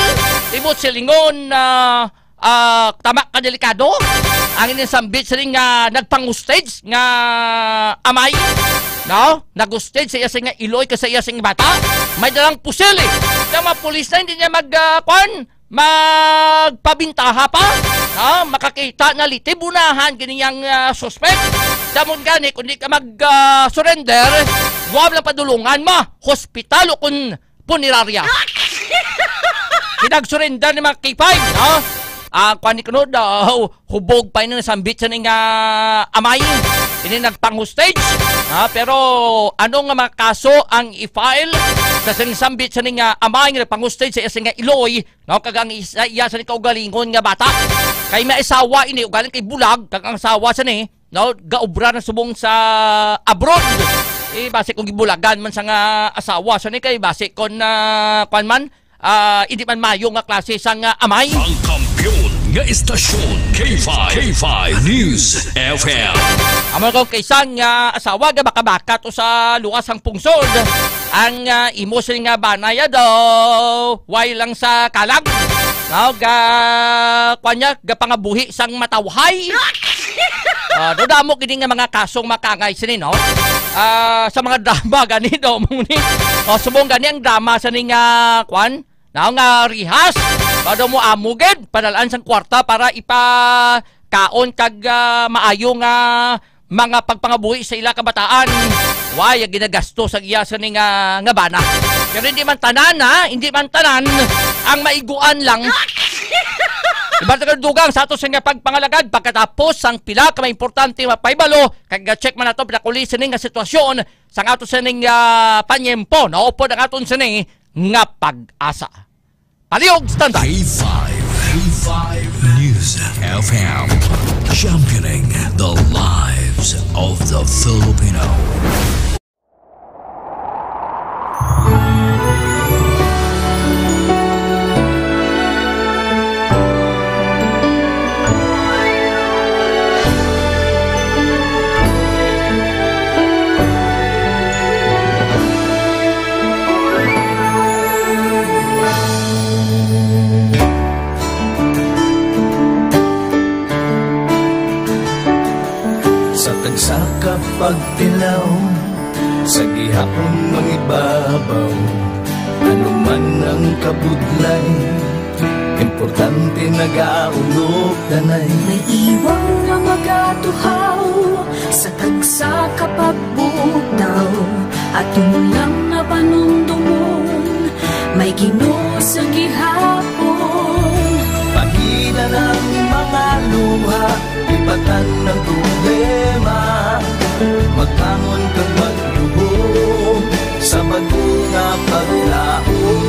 Ibot silingon, ah, ah, tama ka delikado. Ang inyong sambit siling nga nagpang-hostage nga amay, no? Nag-hostage sa iya sing nga iloy ka sa iya sing bata. May dalang pusil, eh. Kaya mga pulis na hindi niya mag, ah, kwan, magpabintaha pa. Ah, makakita na litib unahan gini yang, ah, suspect. Damon gani, kung di ka mag, ah, surrender, wala lang padulungan mo. Hospital o kung punerarya. Kinag-surrender ni mga K five, no? Ah, kwan ni kuno daw, hubog pa ini nasambit sa ning, ah, amay. Ini nagpang-hostage, ha? Pero ano nga mga kaso ang i-file sa sining sambit sa ning, ah, amay nga nagpang-hostage sa iya sing nga iloy, no? Kag ang isa, iya sa ning kaugalingon nga bata. Kay may asawa ini, ugaling kay bulag, kag ang asawa sa ni, no, gaobra na subong sa abroad. Eh, basi kung gibulagan man sa nga asawa, sa ni kay basi kon, ah, kwan man, ah, hindi man mayo nga klase sa nga amay. Ang kampiyon nga istasyon, K five, K five News F M. Amo ko kay sang, ah, asawa nga baka-baka to sa luwas ang pungsod. Ang, ah, imo sila nga banaya daw, way lang sa kalag. No, ga, kwan niya, gapangabuhi sang matawhay. Ah, do damo gini nga mga kasong makangay sini, no? Ah, sa mga drama gani daw mo ni. O, subong gani ang drama sa ning, ah, kwan? Now nga rihas, ba daw mo amo gid, padalaan sang kwarta para ipakaon kag, ah, maayo nga mga pagpangabuhi sa ila kabataan. Way, ang ginagastos ang iya sa ni nga, nga bana. Pero hindi man tanan, ha? Hindi man tanan ang maiguan lang. Iba ka dugang sa ato sa nga pagpangalagad pagkatapos ang pila ka mga importante nga pahibalo, kag check man nato pinakuli sini nga sitwasyon sa ato sini nga panyempo. Naupod ang aton sini nga pag-asa. Palihog, standby. K five, K five News F M, championing the lives of the Filipino. Sa tagsa ka pagtilaw, sa gihapon mangibabaw, ano man ang kabudlay, importante nagaulog danay. May iwang nga magatuhaw sa tagsa ka pagbugtaw, aton lang nga panumdomon, may Ginoo sa gihapon. Pahina ang mga luha, lipatan ang problema, magbangon kag magluhod sa bag-o nga paglaom.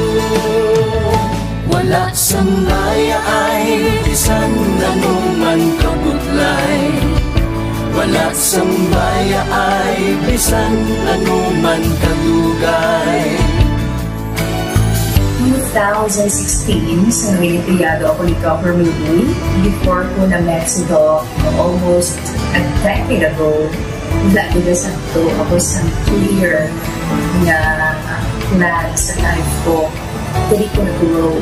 Wala sang mayaay bisan ano man kabudlay. Wala sang mayaay bisan ano man kadugay. Two thousand sixteen, sa naging empleyado ako ni Governor Uy, before ko na-met si Doc almost a decade ago, wala ko na sakto. Ako sa clear nga plan sa life ko. Diri ko na-grow.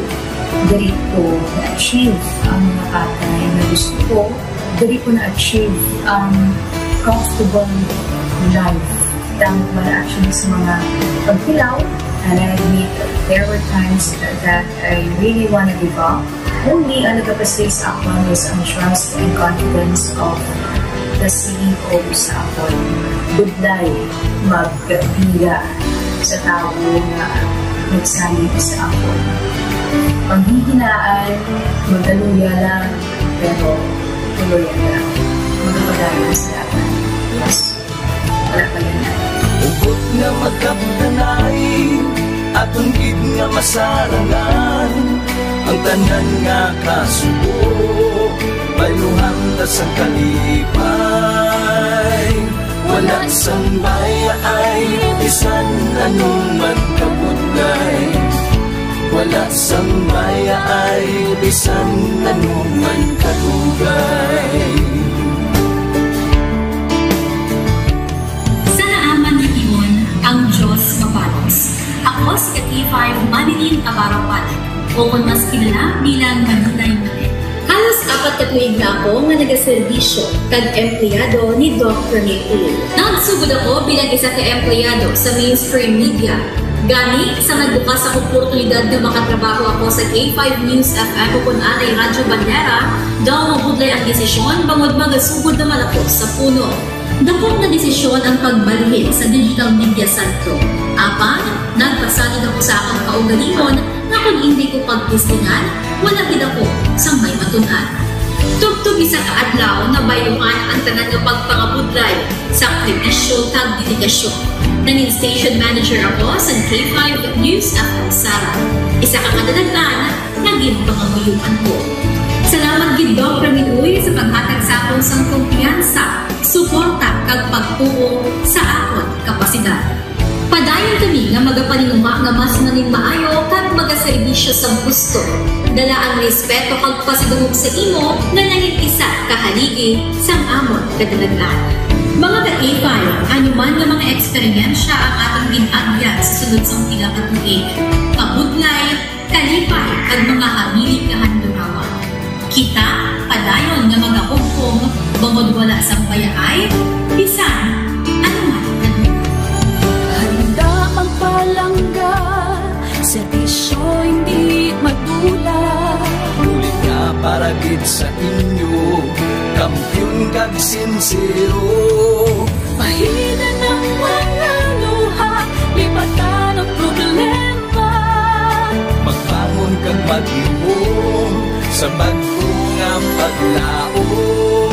Diri ko na-achieve ang mga bagay na gusto ko. Diri ko na-achieve ang comfortable life. Damo ko na-achieve sa mga pagtilaw. And I admit that there were times that I really wanna give up. Only ang nagapastay sa akon was ang trust and confidence of the C E O sa akon. Budlay magpila sa tawo nga nagsalig sa akon. Panghihinaan, magkaluya lang, pero tuloy lang. Magpapadayon sa dapat. Yes. Wala pa yan. Hugot nga magkapdanay, aton gid nga masarangan ang tanan nga kasubo. Bayluhan ta sang kalipay, wala sang mayaay, bisan ano man kabudlay. Wala sang mayaay, bisan ano man kadugay. Sa naaman nga tion, ang Dios mabalos. Ako si ka K five Manilyn Abarapan. O kon mas kilala bilang Manilay Manet. Halos apat ka tuig na ako nga nagaserbisyo kag empleyado ni Doc Ramil Uy. Nagsugod ako bilang isa ka empleyado sa mainstream media. Gani, sa nagbukas ang oportunidad nga makatrabaho ako sa K five News F M o kon anay Radyo Bandera, daw mabudlay ang desisyon bangod magasugod naman ako sa puno. Dakop nga desisyon ang pagbalhin sa digital media sentro. Apan, nagpasalig ako sa akon kaugalingon nga kon indi ko pagtistingan, wala gid ako sang may matun-an. Tubtob isa ka adlaw, nabayluhan ang tanan nga pagpangabudlay, sakripisyo, kag dedikasyon. Nangin station manager ako sa K five News F M Sara, isa ka kadalag-an nga ginpangamuyoan ko. Salamat gid, Doc Ramil Uy, sa paghatag sa akon sang kumpiyansa, suporta, kag pagtuo sa akon kapasidad. Padayon kami nga magapaninguha nga mas manginmaayo kag magaserbisyo sang husto. Dala ang respeto kag pasidungog sa imo nga nangin isa ka haligi sang amon kadalag-an. Mga ka-K five, ano man nga mga eksperyensya ang aton gin-agyan sa sulod sang pila ka tuig, kabudlay, kalipay, kag mga hamili kahandurawan. Kita padayon nga magahugpong bangod wala sang bayaay, bisan ano man. Handa magpalangga, serbisyo hindi madula. Bulig nga para gid sa inyo, kampiyon kag sinsero. Pahina ang mga luha, lipatan ang problema. Magbangon kag magluhod sa bag-o nga paglaom.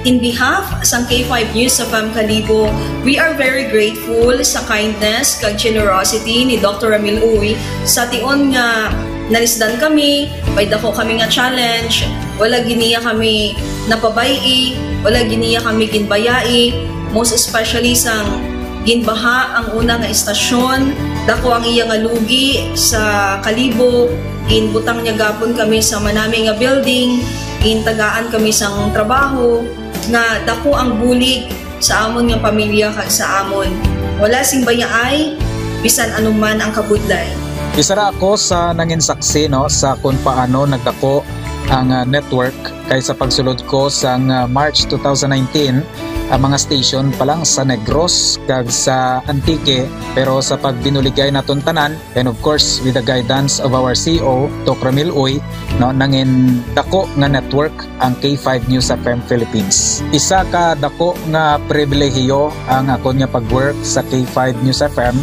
In behalf sang K five News F M Kalibo, we are very grateful sa kindness kag generosity ni Doctor Ramil Uy sa tion nga nalisdan kami, may dako kami nga challenge, wala gid niya kami napabay-i, wala gid niya kami ginbayai, most especially sang ginbaha ang una nga istasyon, dako ang iya nga lugi sa Kalibo, ginbutang niya gapon kami sa manami nga building, gintagaan kami sang trabaho, nga dako ang bulig sa amon nga pamilya kag sa amon. Wala sing bayaay, bisan anuman ang kabudlay. Isa ra ako sa nangin saksi, no, sa kung paano nagdako ang, ah, network, kay sa pagsulod ko sang, ah, March two thousand nineteen, ang mga station pa lang sa Negros kag sa Antique, pero sa pagbinuligay naton tanan, and of course, with the guidance of our C E O, Doc Ramil Uy, no, nangin dako nga network ang K five News F M Philippines. Isa ka dako nga pribilehiyo ang akon nga pag-work sa K five News F M,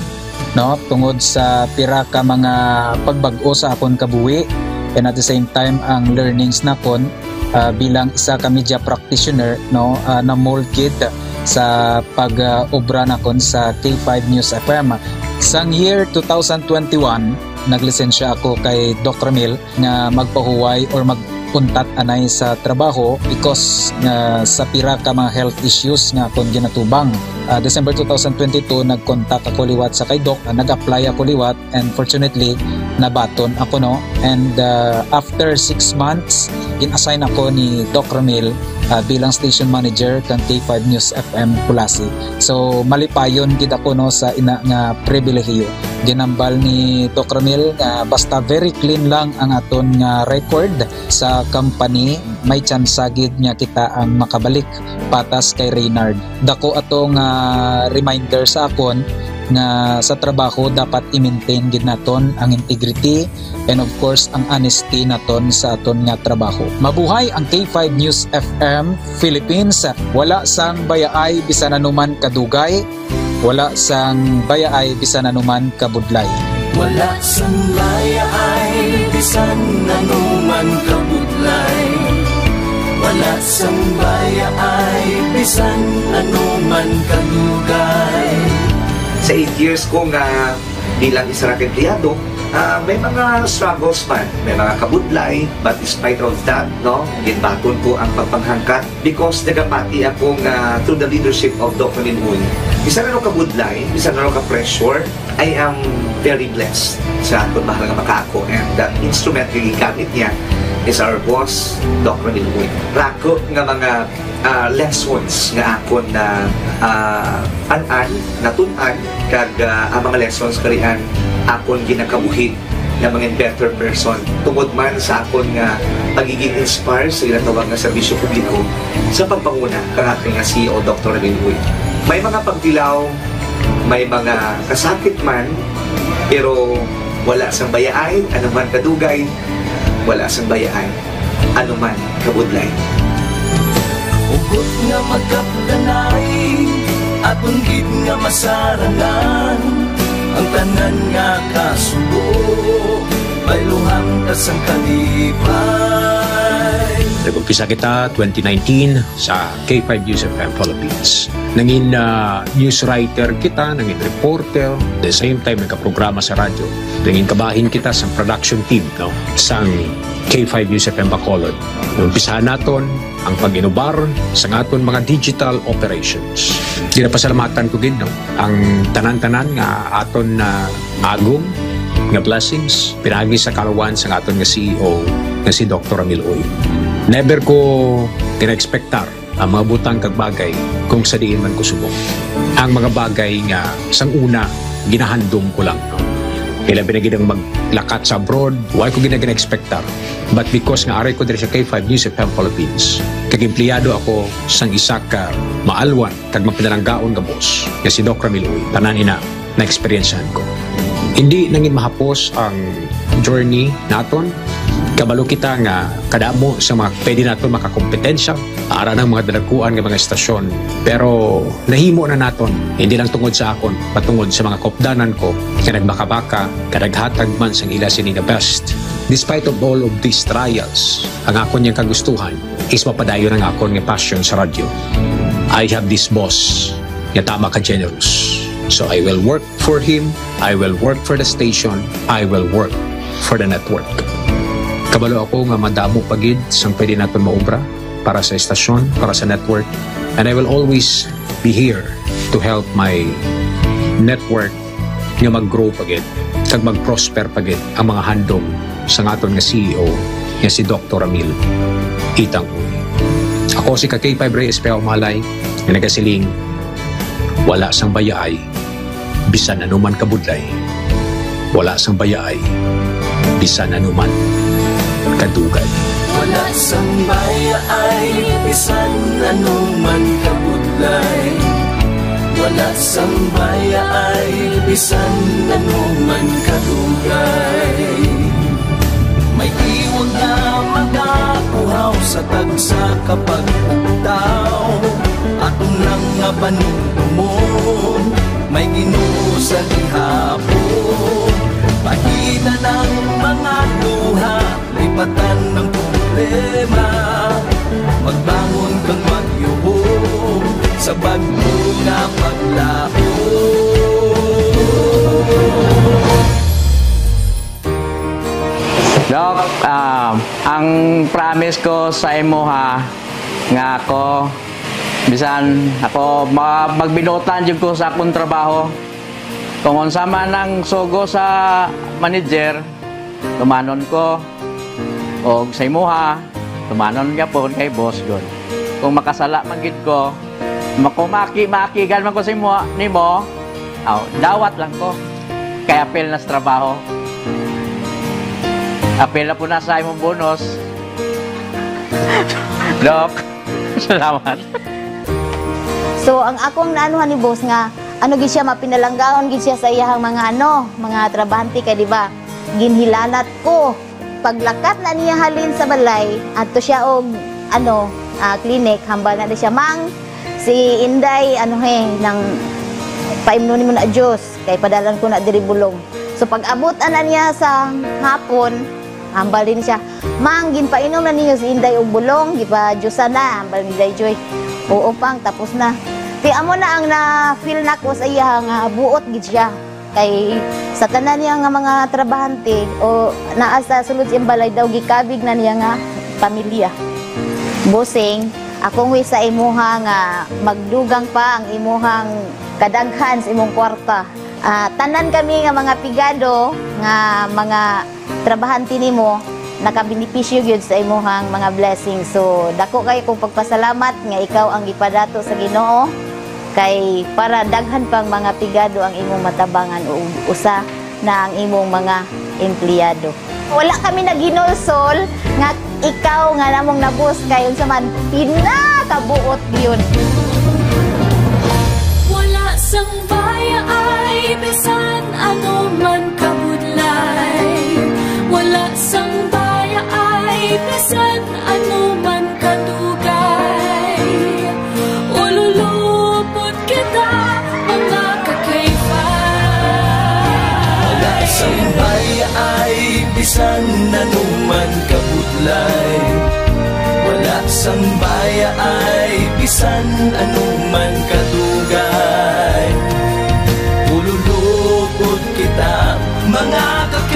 no, tungod sa pira ka mga pagbag-o sa akon kabuhi, and at the same time ang learnings nakon, ah, bilang isa ka media practitioner, no, ah, na-mold gid sa pag, ah, obra nakon sa K five News F M. Sang year two thousand twenty-one, naglisensya ako kay Doc Ramil nga magpahuway or mag-untat anay sa trabaho because nga sa pira ka mga health issues nga akon ginatubang. Ah, December two thousand twenty-two, nag-contact ako liwat sa kay Doc, ah, nag-apply ako liwat, and fortunately, nabaton ako, no? And, ah, after six months, gin-assign ako ni Doc Ramil, ah, bilang station manager kang K five News F M Culasi. So, malipayon gid ako, no, sa ina nga pribilehiyo. Ginambal ni Doc Ramil nga basta very clean lang ang aton nga record sa company, may tsansa gid nga kita ang makabalik patas kay Reynard. Dako ato nga reminder sa akon nga sa trabaho dapat i-maintain gid naton ang integrity and of course ang honesty naton sa aton nga trabaho. Mabuhay ang K five News F M Philippines. Wala sang bayaay bisan anuman kadugay, wala sang bayaay bisan anuman kabudlay. Wala sang bayaay bisan anuman kabudlay. Wala sang bayaay bisan anuman kadugay. Sa eight years ko nga bilang isa ra ka empleyado, ah, may mga struggles man, may mga kabudlay, but despite of that, no, ginbaton ko ang pagpanghangkat because nagapati ako nga through the leadership of Doc Ramil Uy, bisan ano ka budlay, bisan ano ka pressure, I am very blessed sa akon mahal nga makaako, and the instrument nga gigamit niya is our boss, Doc Ramil Uy. Rako nga mga, ah, lessons nga akon na, ah, an-an, natun-an, kag, ah, ang mga lessons karian akon ginakabuhi na mga better person tungod man sa akon nga pagiging inspire sa ginatawag nga serbisyo publiko sa pagpanguna kang aton nga C E O, Doctor Ramil Uy. May mga pagtilaw, may mga kasakit man, pero wala sang bayaay, anuman kadugay, wala sang bayaay, anuman kabudlay. Hugot nga magkapdanay, aton gid nga masarangan ang tanan nga kasubo, bayluhan ta sang kalipay. Nag-umpisa kita twenty nineteen sa K five News F M Philippines. Nangin, ah, news writer kita, nangin reporter, the same time nagkaprograma sa radyo. Nangin kabahin kita sa production team, no, sang K five News F M Bacolod. Umpisahan naton ang pag-inubar sa aton mga digital operations. Ginapasalamatan ko gid, no, ang tanan-tanan nga aton na agom nga blessings pinagi sa kalawan sa aton nga C E O nga si Doctor Ramil Uy. Never ko gina-expectar ang mga butang kag bagay kung sa diin man ko subong. Ang mga bagay nga sang una ginahandom ko lang, no? Kay labi na gid ang maglakat sa abroad, wala ko gid na gina-expectar. But because nga aray ko diri sa K five News F M Philippines, kag empleyado ako sang isa ka maalwan kag mapinalanggaon nga boss nga si Doc Ramil Uy, tanan ina na-eksperyensyahan ko. Hindi nangin mahapos ang journey naton. Kabalo kita nga kadamo sa mga pwede naton makakompetensya ara ng mga dalaguan nga mga estasyon. Pero nahimo na naton, hindi lang tungod sa akon, patungod sa mga kopdanan ko nga nagbakabaka, nga naghatag man sang ila sini nga best. Despite of all of these trials, ang akon yang kagustuhan is mapadayon ang akon nga passion sa radyo. I have this boss nga tama ka generous. So I will work for him, I will work for the station, I will work for the network. Kabalo ako nga madamo pa gid sang pwede naton maobra para sa estasyon, para sa network, and I will always be here to help my network nga mag-grow pa gid kag mag-prosper pa gid ang mga handom sang aton nga C E O nga si Doktor Ramil Itang. Ako si ka K five Reyes Peao Malay nga nagasiling, wala sang bayaay bisan ano man kabudlay, wala sang bayaay bisan ano man kadugay. Wala sang bayaay bisan ano man kabudlay. Wala sang bayaay bisan ano man kadugay. May iwag nga magakuhaw sa tagsa ka pagpugtaw. Aton lang nga panumdumon, may Ginoo sa gihapon. Pahitan ang mga luha, lipatan ang problema. Magbangon kag magyuhong sa bag-o nga paglaom. Doc, ah, ang promise ko sa imo ha, nga ako, bisan ako ma-, magbinuotan jud ko sa akong trabaho. Kung unsa man ang sugo sa manager, tumanon ko. Og sa imuha, tumanon gyapon kay boss gud. Kung makasala man gid ko, makumaki-makigan man ko sa imo, nimo, aw, dawat lang ko. Kay apil na sa trabaho. Apil na po na sa imong bonus. Doc, salamat. So, ang akong naanuhan ni boss nga, ano gid siya, mapinalanggaon gid siya sa iyahang mga, ano, mga trabahante kay, di ba, ginhilanat ko. Paglakat na niya halin sa balay, adto siya og, ano, ah, clinic, hambal na di siya, "Mang, si Inday, ano he, nang paimnon nimo na juice, kay padalan ko na diri bulong." So, pag-abot ana niya sa hapon, hambal din siya, "Mang, ginpainom na ninyo si Inday og bulong, gipa-juice na," hambal ni Day Joy. "Oo, Pang, tapos na." Ti amo na ang na-feel nako sa iya nga buot gid siya. Kay sa tanan niya nga mga trabahante o naa sa sulod sa iyang balay daw, gikabig na niya nga pamilya. Bossing, akong wish sa imuha nga magdugang pa ang imuhang kadaghan sa imong kwarta. Ah, tanan kami nga mga pigado nga mga trabahante nimo, nakabenepisyo gyud sa imuhang mga blessings. So, dako kayo kong pagpasalamat nga ikaw ang gipadato sa Ginoo, kay para daghan pang mga pigado ang imong matabangan, ug usa na ang imong mga empleyado. Wala kami naghinulsol nga ikaw nga namong nabus kay unsa man pinakabuot gyud. Wala sang bayaay bisan ano man kabudlay. Wala sang bayaay bisan ano man kadugay. Ululupot kita, mga ka-K five. Wala sang bayaay bisan ano man kabudlay. Wala sang bayaay bisan ano man kadugay. Ululupot kita, mga ka-K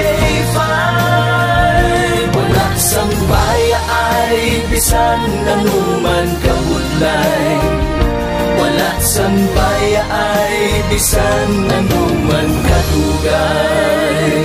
five. Wala sang bayaay bisan ano man kabudlay. Wala sang bayaay bisan ano man kadugay.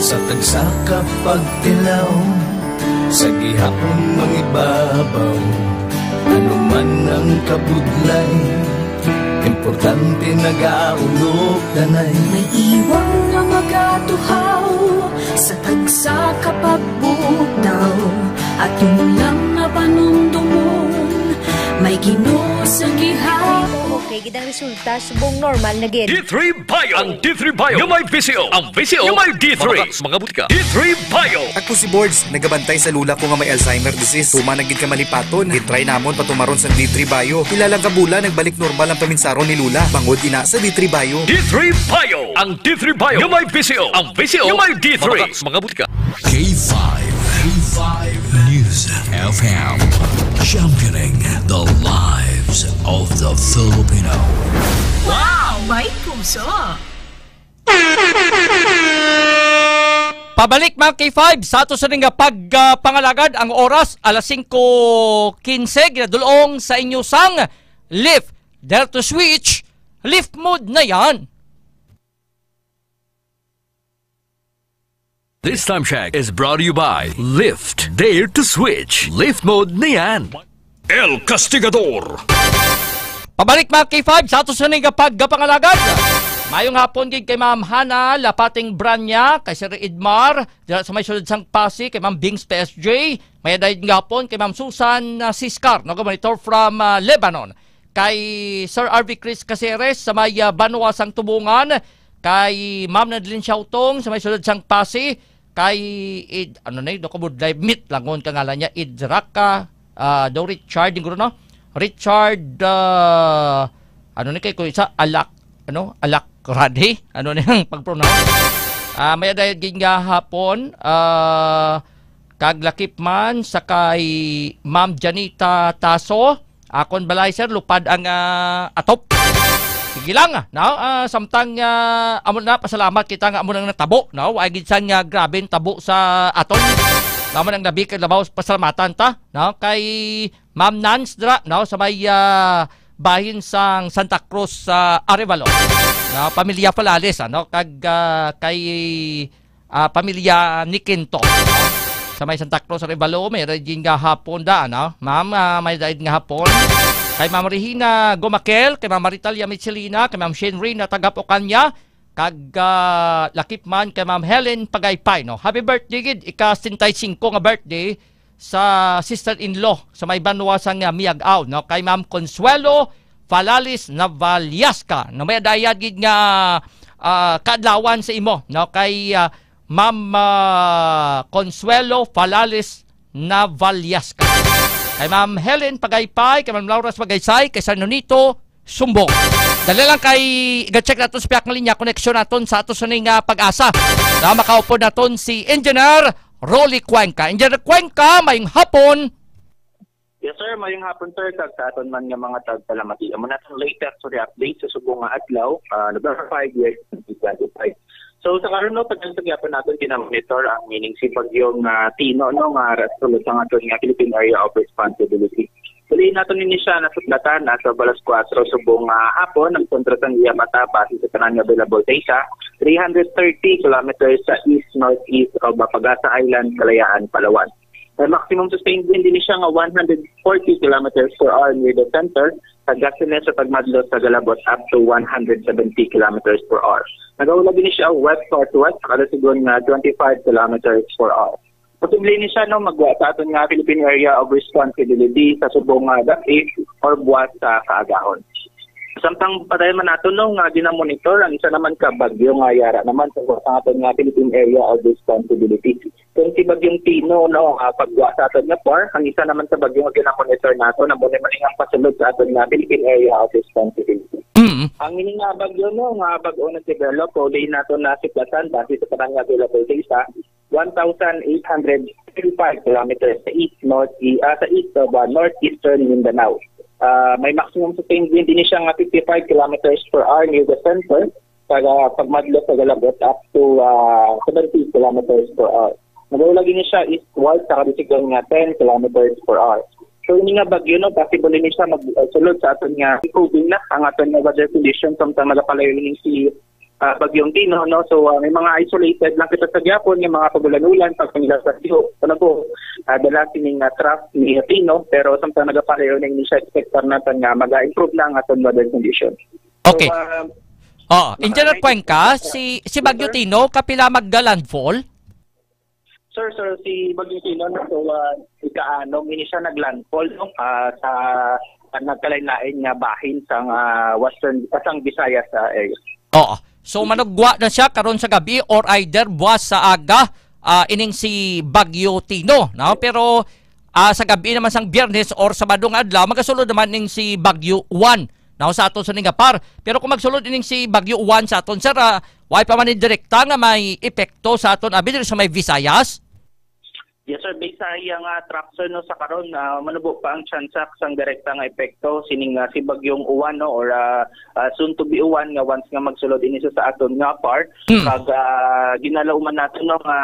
Sa tagsa ka pagtilaw, Sa gihapon mangibabaw, ano man ang kabudlay, importante nagaulog danay. May iwang nga magatuhaw sa tagsa ka pagbutaw, aton lang nga panumdomon, may Ginoo sa gihapon. Okay, gid ang resulta, subong normal na gid. D three Bio. Ang D three Bio nga may V C O. Ang V C O nga may D three. Mga, mga butika. D three Bio. Ako si Bords, nagabantay sa lola ko nga may Alzheimer disease. Tuman na gid ka malipaton. Gitry namon patumaron sang D three Bio. Pila lang ka bulan, nagbalik normal ang paminsaron ni lola. Bangod ina sa D three Bio. D three Bio. Ang D three Bio nga may V C O. Ang V C O nga may D three. Mga, mga butika. K five, K five News F M, championing the lives of the Filipino. Wow! May puso! Pabalik, mga K five, sa ato sa ning pag, ah, pangalagad. Ang oras, alas singko quince, ginadulong sa inyo sang Lift. Dare to switch, Lift mode na yan. This time check is brought to you by Lift. Dare to switch. Lift mode na yan. El Castigador. Pabalik, mga K five, sa ato sa ning pagpangalagad. Mayong hapon gid kay Ma'am Hana Lapating Branya, kay Sir Edmar, dira sa may sulod sang Pasi, kay Ma'am Bings P S J, may dayon nga hapon kay Ma'am Susan, ah, Siscar, no, monitor from, ah, Lebanon. Kay Sir R V Chris Caceres sa may, ah, Banwa sang Tubungan, kay Ma'am Nadeline Siautong sa may sulod sang Pasi, kay Id-, ano na yun, kabudlay, Mit Langon ka ngalan niya, Idraka, ah, daw Richard, yung guro, no? Richard, ah, ano ni kay ko isa, Alak, ano? Alak Radi? Ano na yung pag-pronounce? Ah, may dayon gid nga hapon, ah, kag lakip man sa kay Ma'am Janita Taso, akon balay, sir, lupad ang, ah, atop. Sige lang, ah, no? Ah, samtang, ah, amo na, pasalamat kita nga amo nang natabo, no? Wa gid sang, ah, grabe ang tabo sa aton. Naman ang labi kay labaw, pasalamatan ta, no? Kay Ma'am Nance dira, no? Sa may, ah, bahin sang Santa Cruz sa Arevalo. No? Pamilya Falales, ano? Kag, ah, kay ah, pamilya ni Quinto. Sa may Santa Cruz, Arevalo, may dayon nga hapon da, no? Ma'am, ah, may dayon nga hapon. Kay Ma'am Regina Gomakel, kay Ma'am Maritalia Michelina, kay Ma'am Shane Rina Tagap Ocaña, kag, ah, lakip man kay Ma'am Helen Pagaypay, no? Happy birthday gid, ika-sesenta y cinco nga birthday sa sister-in-law sa may banwa sang, ah, Miag-ao, no? Kay Ma'am Consuelo Falalis Navallasca, no? May dayon gid nga, ah, kaadlawan sa imo, no? Kay, ah, Ma'am, ah, Consuelo Falalis Navallasca. Kay Ma'am Helen Pagaypay, kay Ma'am Laura Pagaysay, kay San Nonito, Sumbong. Dali lang kay iga-check naton sa piyak nga linya, koneksyon naton sa ato sa ning, ah, Pag-asa. Na makaupod naton si Engineer Rolly Cuenca. Engineer Cuenca, mayong hapon. Yes, sir. Mayong hapon, sir. Kag sa aton man nga mga tagpalamati. Amo na ang latest sa update sa subong nga adlaw, ah, November five, year twenty twenty-five. So, sa karon, no, padayon sa gyapon naton ginamonitor ang meaning si Bagyong, ah, Tino, no, nga ra-, sulod sang aton nga Philippine Area of Responsibility. Dali naton ini siya nasuplatan na sa balas kuwatro subong nga hapon ang kontra sang iya mata base sa tanan nga available data, three hundred thirty kilometers sa east-northeast of Pagasa Island, Kalayaan, Palawan. May maximum sustained wind din siya nga one hundred forty kilometers per hour near the center, sa gustiness sa pagmadlot sa galabot up to one hundred seventy kilometers per hour. Nagahulag din siya west-northwest sa kada sigon nga twenty-five kilometers per hour. Posible ni siya, no, magwa sa aton nga Philippine Area of Responsibility sa subong nga gab-i or buwas sa kaagahon. Samtang padayon man nato, no, nga ginamonitor ang isa naman ka bagyo nga yara naman sa, sa aton nga Philippine Area of Responsibility. Kung si Bagyong Tino, no, ah, pagwa sa aton nga par, ang isa naman sa bagyo nga ginamonitor nato, na muna man ang pasulod sa aton nga Philippine Area of Responsibility. Mm. Ang ini nga bagyo, no, nga bag-o nag-develop, o di nato na siklatan, base sa tanan nga available data, one thousand eight hundred thirty-five kilometers sa east, north, i-, ah, sa east of, ah, northeastern Mindanao. Ah, may maximum sustained wind din siya nga fifty-five kilometers per hour near the center, sa pagmadlot sa galabot up to, ah, seventy kilometers per hour. Nagahulag ni siya eastward sa kadisigan nga ten kilometers per hour. So, ini nga bagyo, no, possible ni siya mag-, ah, sulod sa aton nga improving na ang aton nga weather condition samtang nagapalayo ni si ah, Bagyong Tino, no? So, ah, may mga isolated lang kita sa gihapon, yung mga pagulan-ulan, pag kanila sa tiyo, ano po, ah, dala sining, ah, trough ni Tino, pero samtang nagapalayo na, hindi siya expectar natin nga mag-improve na ang aton weather condition. Okay. So, ah, Oh, Engineer Cuenca, si si Bagyo Tino kapila mag-landfall? Sir, sir, si Bagyo Tino, no, so, ah, ika-ano, mini siya nag-landfall, no? Ah, sa, sa nagkalain-lain nga bahin sang, ah, Western, ah, sang Visayas, ah, area. Oo. So manugwa na siya karon sa gabi or either buwas sa aga, ah, ining si Bagyo Tino, no? Pero ah, sa gabi naman sang Biyernes or Sabado nga adlaw, magasulod naman ning si Bagyo Juan. Now sa aton sa ning par. Pero kung magsulod ining si Bagyo Juan sa aton, sir, ah, why pa man ni direkta nga may epekto sa aton abi diri sa may Visayas? Yes, sir. Based sa iya nga track, sir, no, sa karon, ah, manubo pa ang tsansa sang direkta nga epekto sining, ah, si Bagyong Uwan, no, or, ah, ah, soon to be Uwan, nga once nga magsulod ini sa, sa aton nga par, Hmm. Pag, ah, ginalauman nato, no, nga,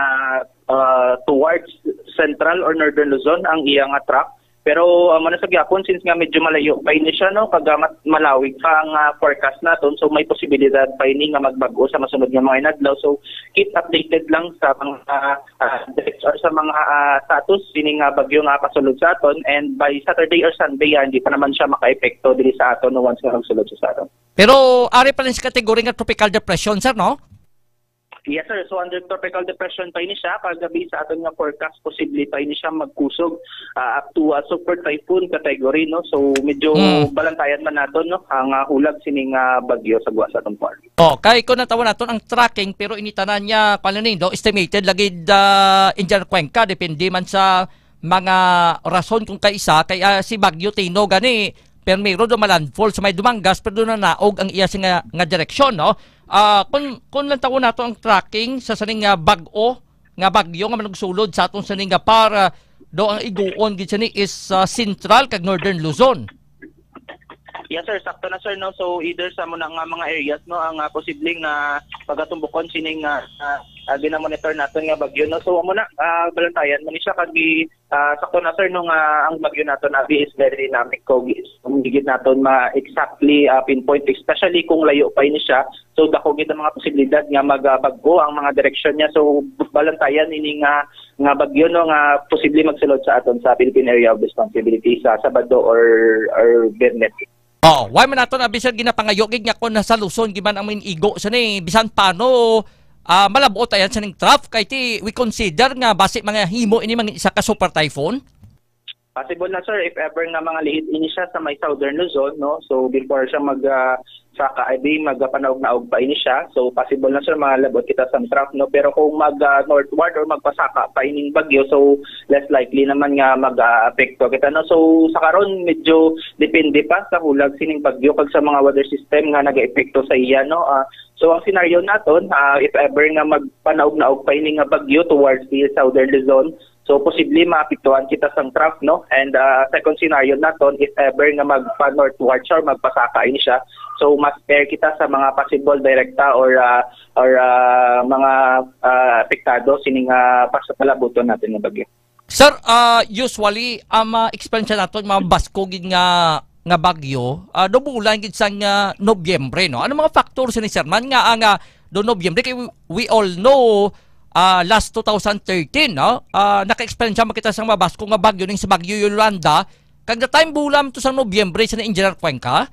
ah, towards central or northern Luzon ang iya nga track. Pero, ah, mao na sa gyapon, since nga medyo malayo pa ini siya, no, kag, ah, mat-, malawig pa ang, ah, forecast naton, so may posibilidad pa ini nga magbag-o sa masunod nga mga inadlaw. So keep updated lang sa mga, ah, ah, direct or sa mga, ah, status sining, ah, bagyo nga pasulod sa aton, and by Saturday or Sunday, ah, hindi pa naman siya makaepekto diri sa aton, no, once nga magsulod siya sa aton. Pero ari pa rin sa kategorya nga tropical depression, sir, no? Yes, sir. So under tropical depression pa ini siya, kagabi sa aton nga forecast, posible pa ini siya magkusog, ah, up to, ah, super typhoon category, no? So medyo Hmm. balantayan man naton, no, ang, ah, hulag sining, ah, bagyo sa guwa sa atong par. Oh, kay kung natawan naton ang tracking, pero ini tanan niya, kuwan ni, no, estimated lagi, ah, Engineer Cuenca, depende man sa mga rason kung kaisa, kay, ah, si Bagyo Tino gani, pero mayroon do malandfall sa may Dumangas, pero doon na naog ang iya sing nga, nga direksyon, no? Ah, kung, kung lang tawo nato ang tracking sa sining nga bag-o nga bagyo nga manugsulod sa aton sining nga par, do ang iguon gid sini is, ah, Central kag Northern Luzon. Yes, sir. Sakto na, sir, no? So, either sa muna nga mga areas, no, ang, ah, posibleng, ah, pagatumbukon sining, ah, ah, ah, ginamonitor naton nga bagyo, no? So, amo na, ah, balantayan mo ni siya kag gi-, ah, sakto na, sir, no, nga ang bagyo naton abi is very dynamic, kag is, hindi gid naton ma-exactly, ah, pinpoint, especially kung layo pa ini siya. So, dako gid ang mga posibilidad nga magabag-o ang mga direksyon niya. So, balantayan ini nga, nga bagyo, no, nga posible magsulod sa aton sa Philippine Area of Responsibility sa Sabado or, or Biyernes. Oh, why man naton abi, sir, ginapangayo gid nga kung nasa Luzon gid man ang main igo sa ni, bisan paano, ah, malabot ayan sa ning trough, kay ti we consider nga basi mga himo ini mga isa ka super typhoon? Possible na, sir, if ever nga mga liit ini siya sa may Southern Luzon, no? So before siya mag, ah, saka, I mean, magpanaog-naog pa ini siya. So possible na, sir, malabot kita sa trough, no? Pero kung mag, ah, northward or magpasaka pa ining bagyo, so less likely naman nga mag-apekto kita, no? So sa karon, medyo depende pa sa hulag sining bagyo kag sa mga weather system nga nagaepekto sa iya, no? Ah, so ang senaryo naton, ah, if ever nga magpanaog-naog pa ini nga bagyo towards the Southern Luzon, so posible maapektuhan kita sang trough, no? And, ah, second scenario naton, if ever nga magpa-northward siya or magpasaka ini siya, so mas spare kita sa mga possible direkta or, ah, or, ah, mga, ah, apektado sining, ah, pas-, palabuton naton nga bagyo. Sir, ah, usually ang mga eksperyensya naton, mga basko gid nga, nga bagyo, ah, do bulan gid sang, ah, Nobyembre, no? Ano mga factor sini, sir, man nga ang, ah, do Nobyembre? Kay we, we all know, ah, last two thousand thirteen, no? Ah, naka-eksperyensya man kita sang mga basko nga bagyo, ning sa Bagyo Yolanda. Kag the time bulan to sa Nobyembre, sa ni Engineer Cuenca?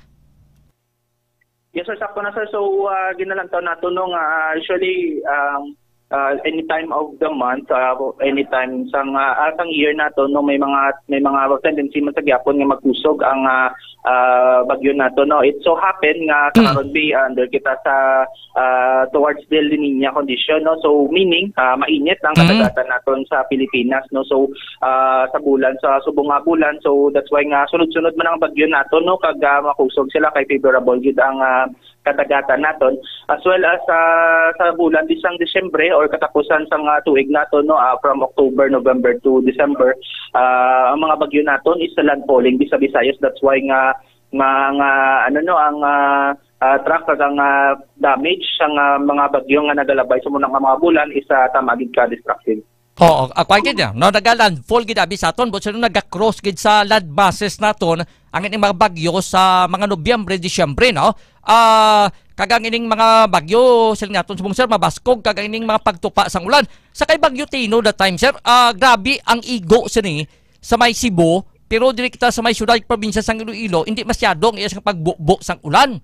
Yes, sir. Sakto na, sir. So, ah, ginalantaw nato, no, nga, ah, usually, um, ah, any time of the month, ah, any time sang, ah, ah, sang year nato, no, may mga, may mga tendency man sa gyapon nga magkusog ang, ah, ah, bagyo nato, no. It so happen nga sa Mm. karon, bi, under kita sa, ah, towards the La Niña condition, no. So meaning, ah, mainit ang Mm. kadagatan naton sa Pilipinas, no. So, ah, sa bulan, sa subong nga bulan, so that's why nga sunod-sunod man ang bagyo nato, no, kag, ah, makusog sila kay favorable gid ang, ah, kadagatan naton, as well as, ah, sa bulan di sang Disyembre or katapusan sang, ah, tuig naton, no, ah, from October, November to December, ah, ang mga bagyo naton is landfalling di sa Visayas. That's why nga, nga, nga, ano, no, ang, ah, ah, track kag ang, ah, damage sang, ah, mga bagyo nga nagalabay sa muna nga mga bulan is, ah, tama gid ka destructive. Oo, ah, kuwan gid, no, nagalandfall gid abi sa aton, but sino naga-cross gid sa land masses naton ang ining mga bagyo sa mga Nobyembre, Disyembre, no? Ah, Kag ang ining mga bagyo, siling naton subong, sir, mabaskog kag ang ining mga pagtupa sang ulan. Sa kay Bagyo Tino that time, sir, ah, grabe ang igo sini sa may Cebu, pero diri kita sa may siyudad, probinsya sang Iloilo, hindi masyado ang iya sang pagbubo sang ulan.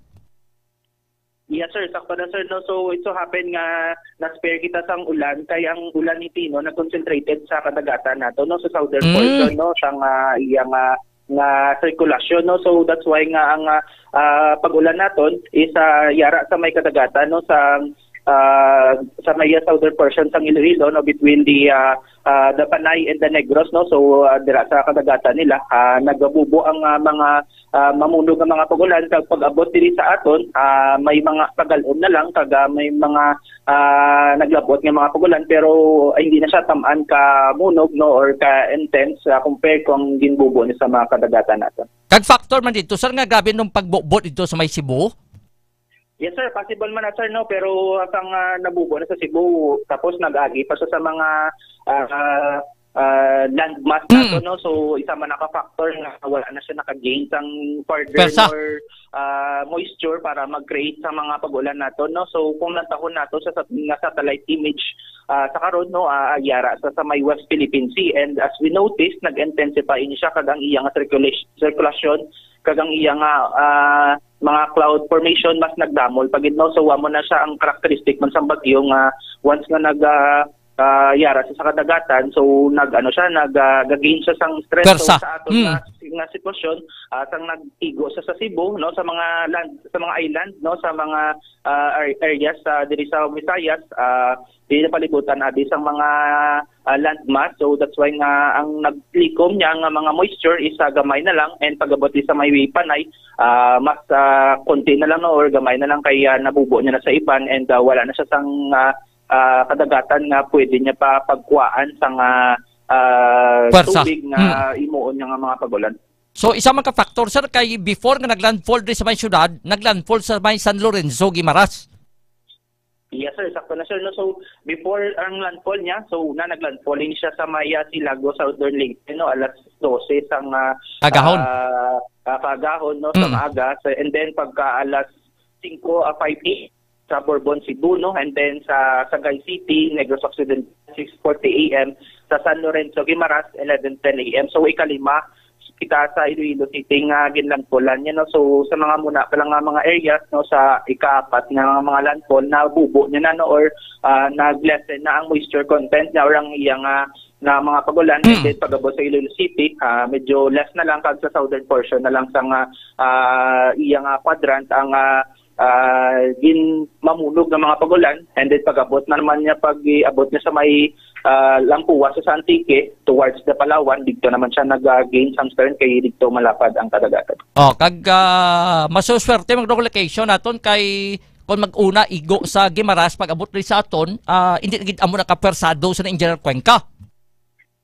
Yes, sir. Sakto na, sir. No? So, it so happen nga na-spare kita sang ulan, kay ang ulan ni Tino na concentrated sa kadagatan nato, no, sa southern Mm. portion, no, sang, ah, iya nga, nga sirkulasyon, no. So, that's why nga ang, ah, ah, pag-ulan naton is, ah, yara sa may kadagatan, no, sa, ah, sa may southern portion sang Iloilo, no, between the, ah, ah, the Panay and the Negros, no. So, ah, dira sa kadagatan nila, ah, nagabubo ang, ah, mga, ah, mamunog nga mga pag-ulan. Kag pag-abot diri sa aton, ah, may mga pagalom na lang, kag, ah, may mga, ah, naglabot nga mga pag-ulan, pero, ah, hindi na siya tam-an ka munog, no, or ka intense, ah, compare kung ginbubo ni sa mga kadagatan naton. Kag factor man dito, sir, nga grabe nung pagbubo dito sa may Cebu? Yes, sir. Possible man na, sir, no? Pero sang, ah, nabubo na sa Cebu, tapos nag-agi pa siya sa mga, ah, ah, landmass Mm. nato, no? So, isa man na ka factor nga wala na siya naka-gain sang further Pwersa. more, ah, moisture para mag-create sa mga pag-ulan nato, no? So, kung lantahon nato sa, sa nga satellite image, ah, sa karon, no, ah, yara sa, sa may West Philippine Sea. And as we noticed, nag-intensify ini siya kag ang iya nga circulation, circulation kag ang iya nga, ah, mga cloud formation mas nagdamol pa gid, no? So, amo na siya ang characteristic man sang bagyo nga once nga nag, ah, ah, yara siya sa kadagatan, so nag, ano siya, nag, ah, gagain siya sang strength. So, Pwersa. sa aton Mm. nga, nga sitwasyon, ah, sang nag-igo siya sa Cebu, no, sa mga land, sa mga island, no, sa mga, ah, ar-, areas, ah, diri sa Visayas, ah, diri na palibutan abi sang mga, ah, landmass. So, that's why nga ang naglikom niya nga mga moisture is, ah, gamay na lang, and pag-abot sa may Panay, ah, mas, ah, konti na lang, no, or gamay na lang kay, ah, nabubo niya na sa iban, and, ah, wala na siya sang, ah, ah, kadagatan nga pwede niya pa pagkuhaan sang, ah, ah, Pwersa. tubig nga Hmm. imuon niya nga mga pag-ulan. So, isa man ka factor, sir, kay before nga naglandfall diri sa may syudad, naglandfall sa may San Lorenzo, Guimaras. Yes, sir. Sakto na, sir. No? So, before ang landfall niya, so, una, naglandfall din siya sa may, ah, Silago, Southern Leyte, no? Alas dose sang, ah, Kagahon. ah, ah, kagahon, no? Sa Mm. maaga. So, and then, pagka alas singko, ah, five a m sa Borbon, Cebu, no? And then, sa Sagay City, Negros Occidental, six forty a m. Sa San Lorenzo, Guimaras, eleven ten a m. So, ikalima, kita sa Iloilo City nga ginlandfallan niya, no? So, sa mga muna pa lang nga mga areas, no, sa ikaapat nga mga, mga landfall, nabubo niya na, no, or, ah, nag-lessen na ang moisture content niya or ang iya nga, nga mga pag-ulan. And Mm. then, pag-abot sa Iloilo City, ah, medyo less na lang, kag sa southern portion na lang sa nga, ah, iya nga quadrant ang, ah, ah, gin mamunog nga mga pag-ulan, and then pag-abot na naman niya, pag-iabot niya sa may, ah, Lampuas sa Antique, towards the Palawan, dito naman siya nag-gain some strength kay dito malapad ang kadagatan. Oh, kag, ah, masuswerte man ang location naton kay kung mag-una igo sa Guimaras, pag-abot diri sa aton, ah, hindi na gid amo nakapwersado sa Engineer Cuenca.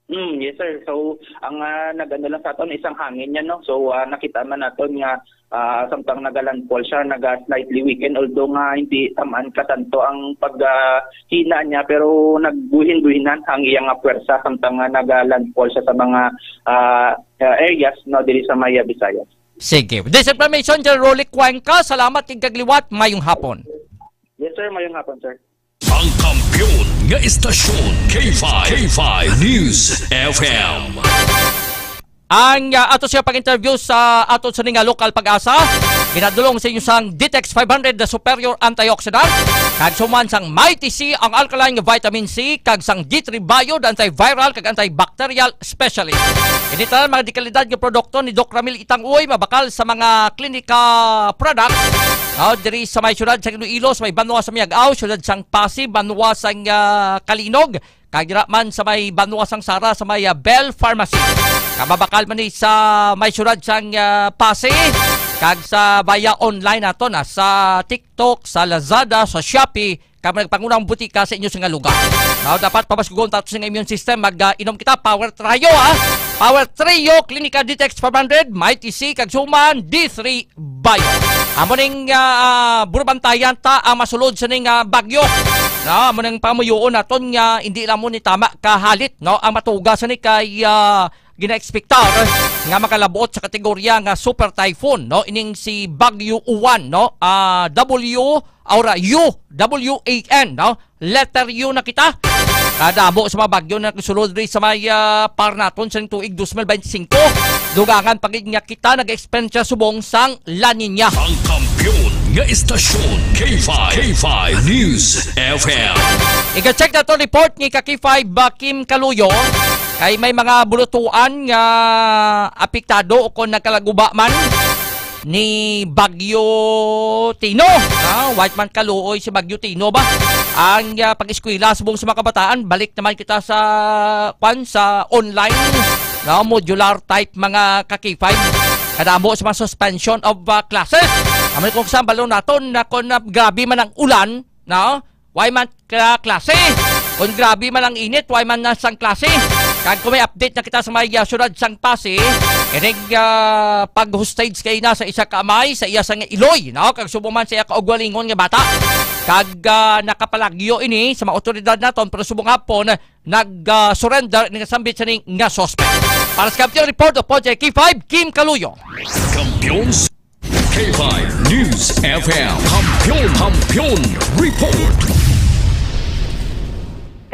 Mm, yes, sir. So, ang, ah, nag-ano lang sa aton, isang hangin yan, no? So, ah, nakita man naton nga, ah, samtang nagalandfall siya, naga-slightly weaken, although nga hindi tamaan ka tanto ang pag, ah, hina niya, pero nagbuhin-buhinan ang iyang, ah, pwersa samtang nga nagalandfall siya sa mga, ah, ah, areas, no, diri sa Maya, Visayas. Sige. This information, General Rolly Cuenca. Salamat kag liwat. Mayong hapon. Yes, sir. Mayong hapon, sir. Ang kampiyon nga istasyon, K five, K five News F M. Ang, ah, ato siya pag-interview sa ato sa ning, ah, lokal Pag-asa, ginadulong sa inyo sang Ditex five hundred, the superior antioxidant, kag suman sang Mighty C, ang alkaline nga vitamin C, kag sang D three Bio, the antiviral kag antibacterial specialist. Ini tanan mga dekalidad nga produkto ni Doc Ramil Itang Uy, mabakal sa mga klinika product. Aw, diri sa may siyudad sa Iloilo, sa may banwa sa Miag-ao, siyudad sang Passi, banwa sang, ah, Calinog, kag dira man sa may banwa sang Sara, sa may, ah, Bell Pharmacy. Kag mabakal man ni sa may siyudad sang, ah, Passi, kag sa via online nato na sa TikTok, sa Lazada, sa Shopee, kag nagpangunang butika sa inyo sa nga lugar. Now, dapat pabaskugon tato sa immune system. Mag, ah, inom kita, Power Trio, ha? Power Trio, Clinica Detox five hundred, Mighty C, kag suman, D three Bio. Amo ning, ah, ah, burbantayan ta ang masulod sa ning, ah, bagyo. Na, amo nang pamuyoon naton nga hindi lang mo ni tama kahalit, no? Ang matuga sa ni kay, ah, ginaekspektar nga makalabot sa kategorya nga super typhoon, no? Ining si Bagyo Uwan, no? Ah, W, ora, U, W A N, no? Letter U na kita. Kadamo sa mga bagyo na nagsulod diri sa may, ah, par naton sa tuig dos mil bente singko. Dugangan pa gid nga kita nag-eksperyensya subong sang La Niña. Ang kampiyon nga istasyon, K five, K five News F M. Ika-check naton report ni ka K five, ah, Kim Kaluyo. Kay may mga bulutuan nga apektado o kon nagkalaguba man ni Bagyo Tino. Ah, wa man kaluoy si Bagyo Tino ba? Ang, ah, pag-eskwela subong sa mga kabataan, balik naman kita sa, kwan, sa online, no, modular type, mga ka K five. Kadamo sa mga suspension of, ah, classes. Amo kung saan balo naton na kung, ah, grabe man ang ulan, no? Why man ka klase? Kung grabe man ang init, why man na sang klase? Kag kung may update na kita sa may, ah, syudad sang Pasig, inig, ah, pag-hostage kay na sa isa ka amay, sa iya sang iloy, no? Kag subong man sa iya kaugwalingon nga bata. Kag, ah, nakapalagyo ini sa mga otoridad naton, pero subong hapon, nag, ah, surrender ini nga sambit sa ni nga suspect. Para sa Kampiyon Report, ako J K five, Kim Kaluyo. Kampiyon K five News F M. Kampiyon, Kampiyon Report.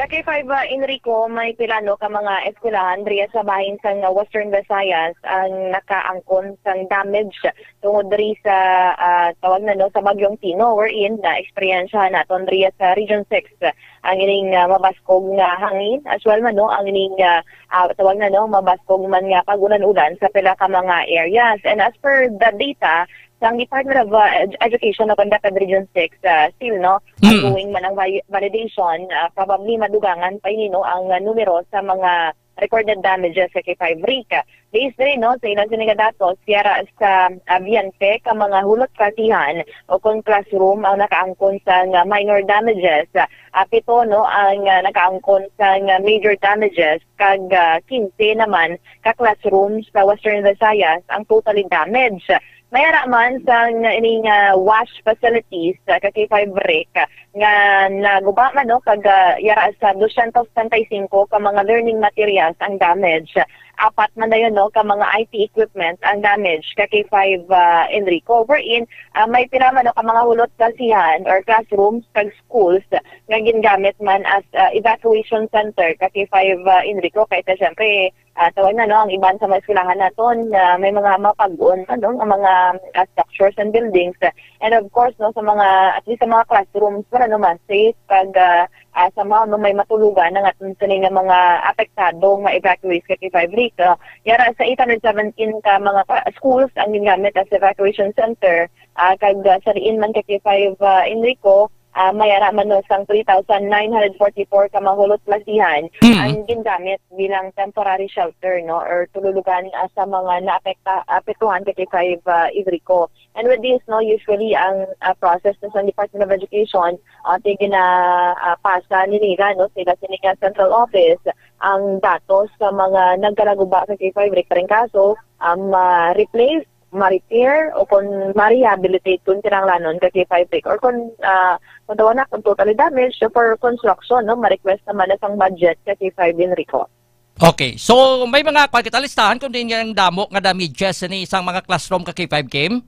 Ka K five, ah, Enrico, may pila, no, ka mga eskwelahan diri sa bahin sang, ah, Western Visayas ang nakaangkon sang damage tungod diri sa, ah, tawag na, no, sa Bagyong Tino, wherein na eksperyensyahan naton diri sa Region six ang ining, ah, mabaskog nga hangin, as well man, no, ang ining, ah, ah, tawag na, no, mabaskog man nga pag-ulan-ulan sa pila ka mga areas. And as per the data sang Department of, ah, Ed-, Education of Pandacan Region six, ah, still, no, Mm. ongoing man ang vali-, validation, ah, probably madugangan pa ini, no, ang, ah, numero sa mga recorded damages sa K five Rick. Based rin, no, sa ilang sini nga datos, yara sa, ah, biyente ka mga hulot klasihan o kon classroom ang nakaangkon sang, ah, minor damages. Ah, pito, no, ang, ah, nakaangkon sang, ah, major damages, kag, ah, quince naman ka classroom sa Western Visayas ang totally damaged. May ara man sang ining, ah, wash facilities, ah, ka K five Rick, ah, nga naguba man, no, kag, ah, yara sa dosyentos setenta y cinco ka mga learning materials ang damage. Apat man dayon, no, ka mga I T equipment ang damage ka K five, ah, Enrico. Wherein, ah, may pila man, no, ka mga hulot klasihan or classrooms kag schools nga gingamit man as, ah, evacuation center ka K five, ah, Enrico. Kay ta, syempre, ah, tawag na, no, ang iban sa mga eskwelahan naton, ah, may mga mapag-on, ano, nga mga, ah, structures and buildings. And of course, no, sa mga, at least sa mga classrooms, para, no, mas safe, kag, ah, ah, somehow, no, may matulugan ang aton sini nga mga apektado nga evacuees ka K five Rick. Ah, yara sa eight hundred seventeen ka mga ka-, schools ang gingamit as evacuation center, ah, kag, ah, sa diin man ka K five, ah, Enrico, ah, may ara man, no, sang three thousand nine hundred forty-four ka mahulot klasihan Mm. ang gingamit bilang temporary shelter, no, or tululugan, ah, sa mga naapekta-, apektuhan ka K five, ah, Enrico. And with this, no, usually ang, ah, process na sa Department of Education, ah, ti gina, ah, pasa ni nila, no, sila sini nga central office, ang datos sa mga nagkalaguba sa K five Rick. Pero kaso, um, ma-replace, ma-repair, o kung ma-rehabilitate kung kinahanglanon ka K five Rick, or kung, ah, kung tawag na, kung totally damaged for construction, no, ma-request naman na sang budget ka K five Enrico. Okay. So, may mga kwan kita listahan kung diin nga ang damo nga damages ni isang mga classroom ka K five Kim?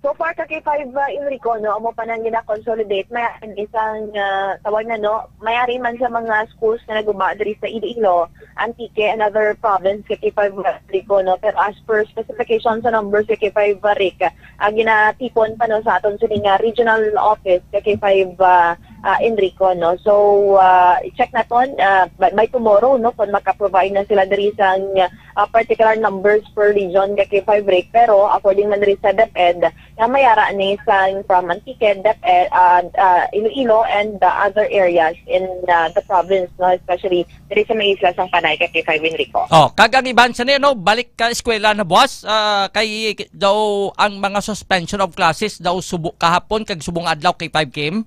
So far, ka K five, uh, Enrico, no, amo pa nang gina-consolidate. May isang, uh, tawag na, no, may ari man sa mga schools na naguba diri sa Iloilo, Antique, and other province, ka K five, uh, Enrico, no. Pero as per specification sa numbers, ka K five, uh, Rick, uh, ginatipon pa, no, sa aton sini nga regional office, ka K five, uh, uh, Enrico, no. So, uh, i-check naton, uh, by, by tomorrow, no, kung maka-provide na sila diri sa, uh, particular numbers per region, ka K five Rick. Pero according man diri sa DepEd, nga may ara ni sang from Antique, DepEd, uh, uh, Iloilo, and the other areas in, uh, the province, no, especially diri sa may isla sang Panay, ka K five Enrico. Oh, kag ang iban sa, no, balik ka eskwela na buwas, ah, kay daw ang mga suspension of classes daw subo kahapon kag subong adlaw, ka K five Kim?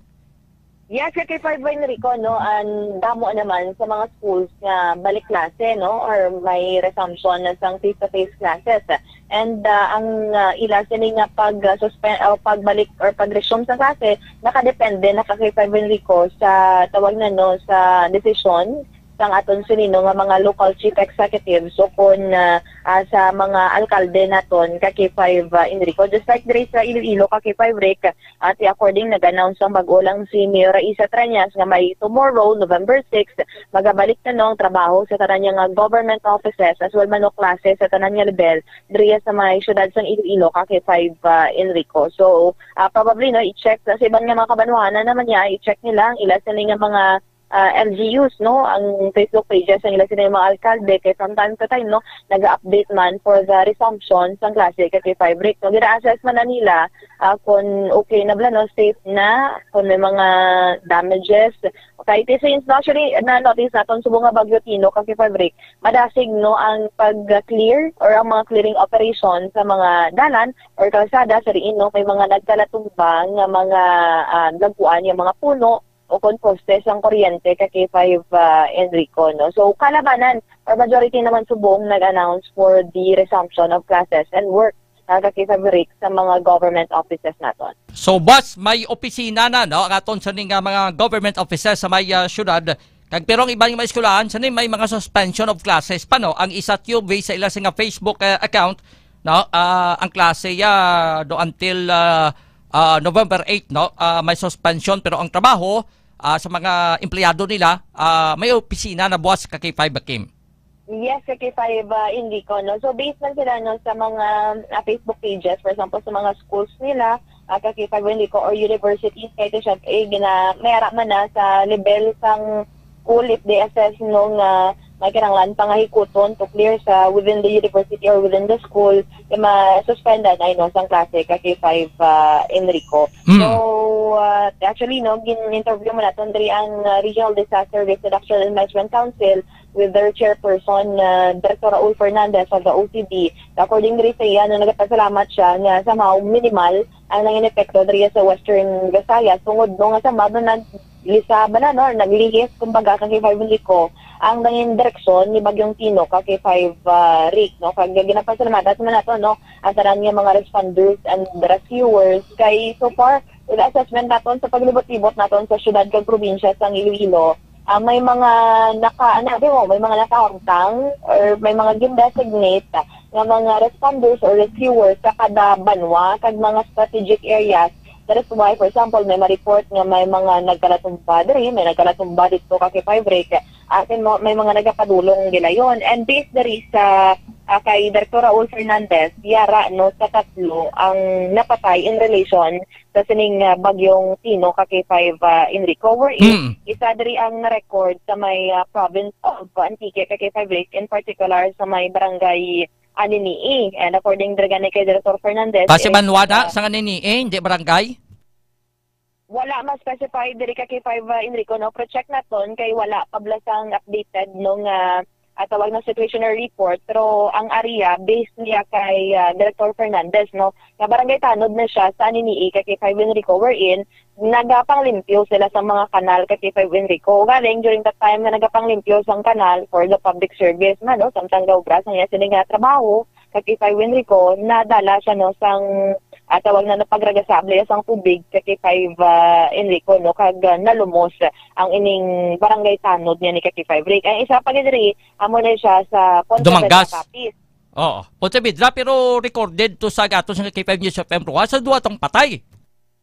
Yes, ka K five Enrico, no, ang damo naman sa mga schools nga balik klase, no, or may resumption na sang face-to-face classes. And, ah, ang, ah, ila sini nga pag, ah, suspe-, o pagbalik or pag-resume sa klase, nakadepende na, ka K five Enrico, sa tawag na, no, sa desisyon sang aton sini, no, nga mga local chief executives o kon, ah, ah, sa mga alkalde naton ka K five, ah, Enrico. Just like diri sa Iloilo ka K five Rick, ati according nag-announce ang bag-o lang si Mayor Raisa Treñas nga may tomorrow, November six, magabalik na, no, ang trabaho sa tanan niya nga government offices as well man, no, klase sa tanan nga level diriya sa may syudad sang Iloilo ka K five, ah, Enrico. So, ah, probably, no, i-check sa, sa iban nga mga kabanwahanan naman niya, i-check nila ang ila sini nga mga ah, L G Us, no, ang Facebook pages ang ila sini mga alkalde kay from time to time, no, naga-update man for the resumption sang klase ka K five Rick, no. Gina-assess man na nila, ah, kung okay na bala, no, safe na, kung may mga damages. Okay, since, no, actually, na-notice naton subong nga Bagyo Tino ka K five Rick, madasig, no, ang pag-clear or ang mga clearing operation sa mga dalan or kalsada sa diin, no, may mga nagkalatumba nga mga, ah, dagkuan nga mga puno o kon postes ang kuryente ka K five, ah, Enrico, no? So, kalabanan or majority naman subong nag-announce for the resumption of classes and work, ah, ka K five Rick sa mga government offices naton. So, boss, may opisina na, no, ang aton sa ning, ah, mga government offices sa may, ah, syudad. Kag pero ang iban nga mga eskwelahan, sa may mga suspension of classes pa, no? Ang isa T U V sa ila sa nga Facebook, ah, account, no? Ah, ang klase ya do until, ah, ah, November eight, no? Ah, may suspension, pero ang trabaho, ah, sa mga empleyado nila, ah, may opisina na buwas ka K five, Kim. Yes, ka K five, ah, Enrico, no? So, based man sila, no, sa mga, ah, Facebook pages, for example, sa mga schools nila, ah, ka K five Enrico, or universities, kay ito siya, eh, gina-, may ara man na sa level sang school, if they assess, no, nga may kinahanglan pa nga hikuton to clear sa within the university or within the school, eh, ma-suspendan ay, no, sang klase ka K five, ah, Enrico. Hmm. So, ah, actually, no, gin-interview mo naton diri ang, ah, Regional Disaster Risk Reduction and Management Council with their chairperson, ah, Director Raul Fernandez of the O C D. According diri sa iya, no, nagapasalamat siya nga somehow minimal ang nangin epekto diri sa Western Visayas tungod, no, nga sa mado nag lisa bala, no, naglihis, kumbaga, ka K five Enrico ang nangin direksyon ni Bagyong Tino ka K five, ah, Rick, no, kag ginapasalamatan man nato, no, ang tanan nga mga responders and rescuers kay so far with assessment naton sa paglibot-libot naton sa syudad kag probinsya sang Iloilo, ah, may mga naka, ano, sabi mo, may mga nakahamtang or may mga gin-designate nga mga responders or rescuers sa kada banwa kag mga strategic areas. That is why, for example, may ma-report nga may mga nagkalatumba diri, may nagkalatumba dito ka K five Rick, atin mo, may mga nagapadulong gilayon. And based diri sa, ah, kay Director Raul Fernandez, yara, no, sa tatlo ang napatay in relation sa sining, ah, Bagyong Tino ka K five, ah, Enrico, wherein Mm. isa diri ang na-record sa may, ah, province of Antique ka K five Rick, in particular sa may barangay Anini-y. And according diri gani kay Director Fernandez, Base is, banwa na ah, sa Anini-y, hindi barangay? Wala ma-specify diri ka K five, ah, Enrico, no? Pero check naton kay wala pa bala sang updated, no, nga, ah, tawag na situational report, pero ang area based niya kay, ah, Director Fernandez, no, nga barangay tanod na siya sa Anini-y ka K five Enrico, wherein nagapanglimpyo sila sa mga kanal ka K five Enrico. Galing during that time nga nagapanglimpyo sang kanal for the public service man, no, samtang gaobra sang iya sini nga trabaho, ka K five Enrico, nadala siya, no, sang, ah, tawag na, napagragasable sang tubig ka K five, ah, Enrico, no, kag, ah, nalumos ang ining barangay tanod niya ni ka K five Rick. Ang isa pa gid diri, amo na siya sa Pontevedra, Dumangas. Capiz. Oo, Pontevedra, pero recorded to sa gatos nga K five News F M Roa sa duwa tong patay.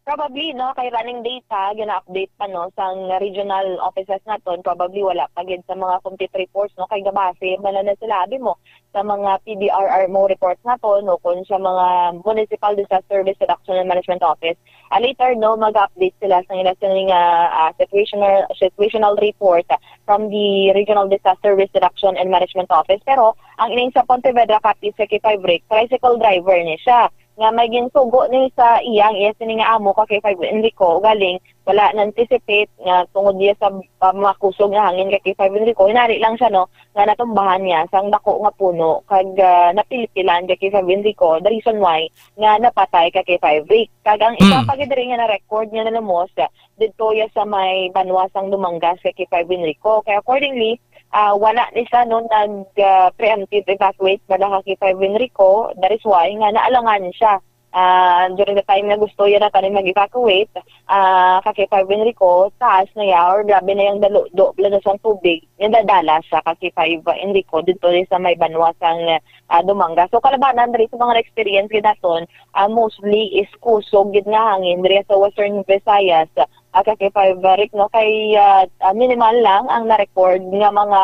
Probably, no, kay running data, gina-update pa, no, sang regional offices naton, probably wala pa gid sa mga complete reports, no, kay gabase man lang na sila, abi mo, sa mga P D R R M O reports naton, no, kun sa mga Municipal Disaster Risk Reduction and Management Office. Ah, later, no, mag-update sila sa ila sini nga, ah, situational, situational report from the Regional Disaster Risk Reduction and Management Office. Pero ang ining sa Pontevedra, Capiz, sa K five Rick, tricycle driver ni siya nga may ginsugo ni sa iya ang iya sini nga amo ka K five Enrico, galing wala na-anticipate nga tungod niya sa, ah, mga kusog nga hangin ka K five Enrico, hinari lang siya, no, nga natumbahan niya sang dako nga puno kag, ah, napilpilan ka K five Enrico, the reason why nga napatay ka K five Rick. Kag ang isa Mm. pa gid diri nga na-record nga nalumos, ah, didto ya sa may banwa sang Dumangas ka K five Enrico. Kaya accordingly, ah, wala ni siya, no, nag, ah, preemptive evacuate bala ka K five Enrico, that is why nga naalangan siya Ah, during the time nga gusto ya na tani mag-evacuate, ah, ka K five Enrico, taas na ya or grabe na yang dalo-, doble na sang tubig nga nadala sa ka K five Enrico dito rin sa may banwa sang, ah, Dumangas. So, kalabanan diri sa mga experience gid naton, ah, mostly is kusog gid nga hangin diri sa Western Visayas, ah, ka K five Rick, no, kay, ah, ah, minimal lang ang na-record nga mga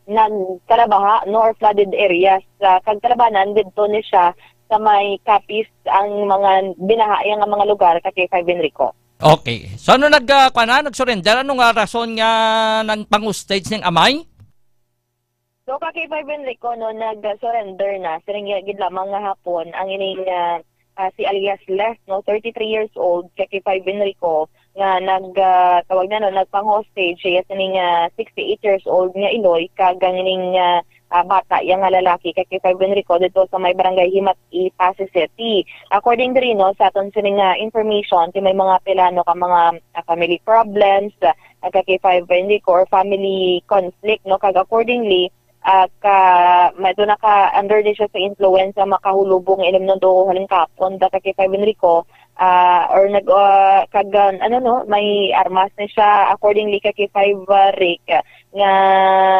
nagkalabaha, no, or flooded areas. Ah, kag kalabanan didto ni siya sa may Capiz ang mga binaha iya nga mga lugar, ka K five Enrico. Okay. So, ano nag, ah, kwan na, nag-surrender? Ano nga rason nga nang pang-hostage ning amay? So, ka K five Enrico, no, nag-surrender na. Siring gid lamang nga hapon ang ining, ah, ah, si alias Les, no, thirty-three years old, ka K five Enrico, nga nag, ah, tawag na, no, nagpang-hostage siya sining, ah, sixty-eight years old nga iloy, kag ang ining, ah, ah, bata iya nga lalaki, ka K five Enrico, dito sa may barangay Himat-i, Passi City. According diri, no, sa aton sini nga information, kay may mga pila, no, ka mga, ah, family problems, ah, ka K five Enrico, or family conflict, no, kag accordingly, ah, ka, may doon naka under din siya sa influence sa makahulubong ilim ng dugo halin kapon, ka K five Enrico, ah, or nag, ah, kag, ah, ano, no, may armas na siya, accordingly, ka K five, ah, Rick, ah, nga,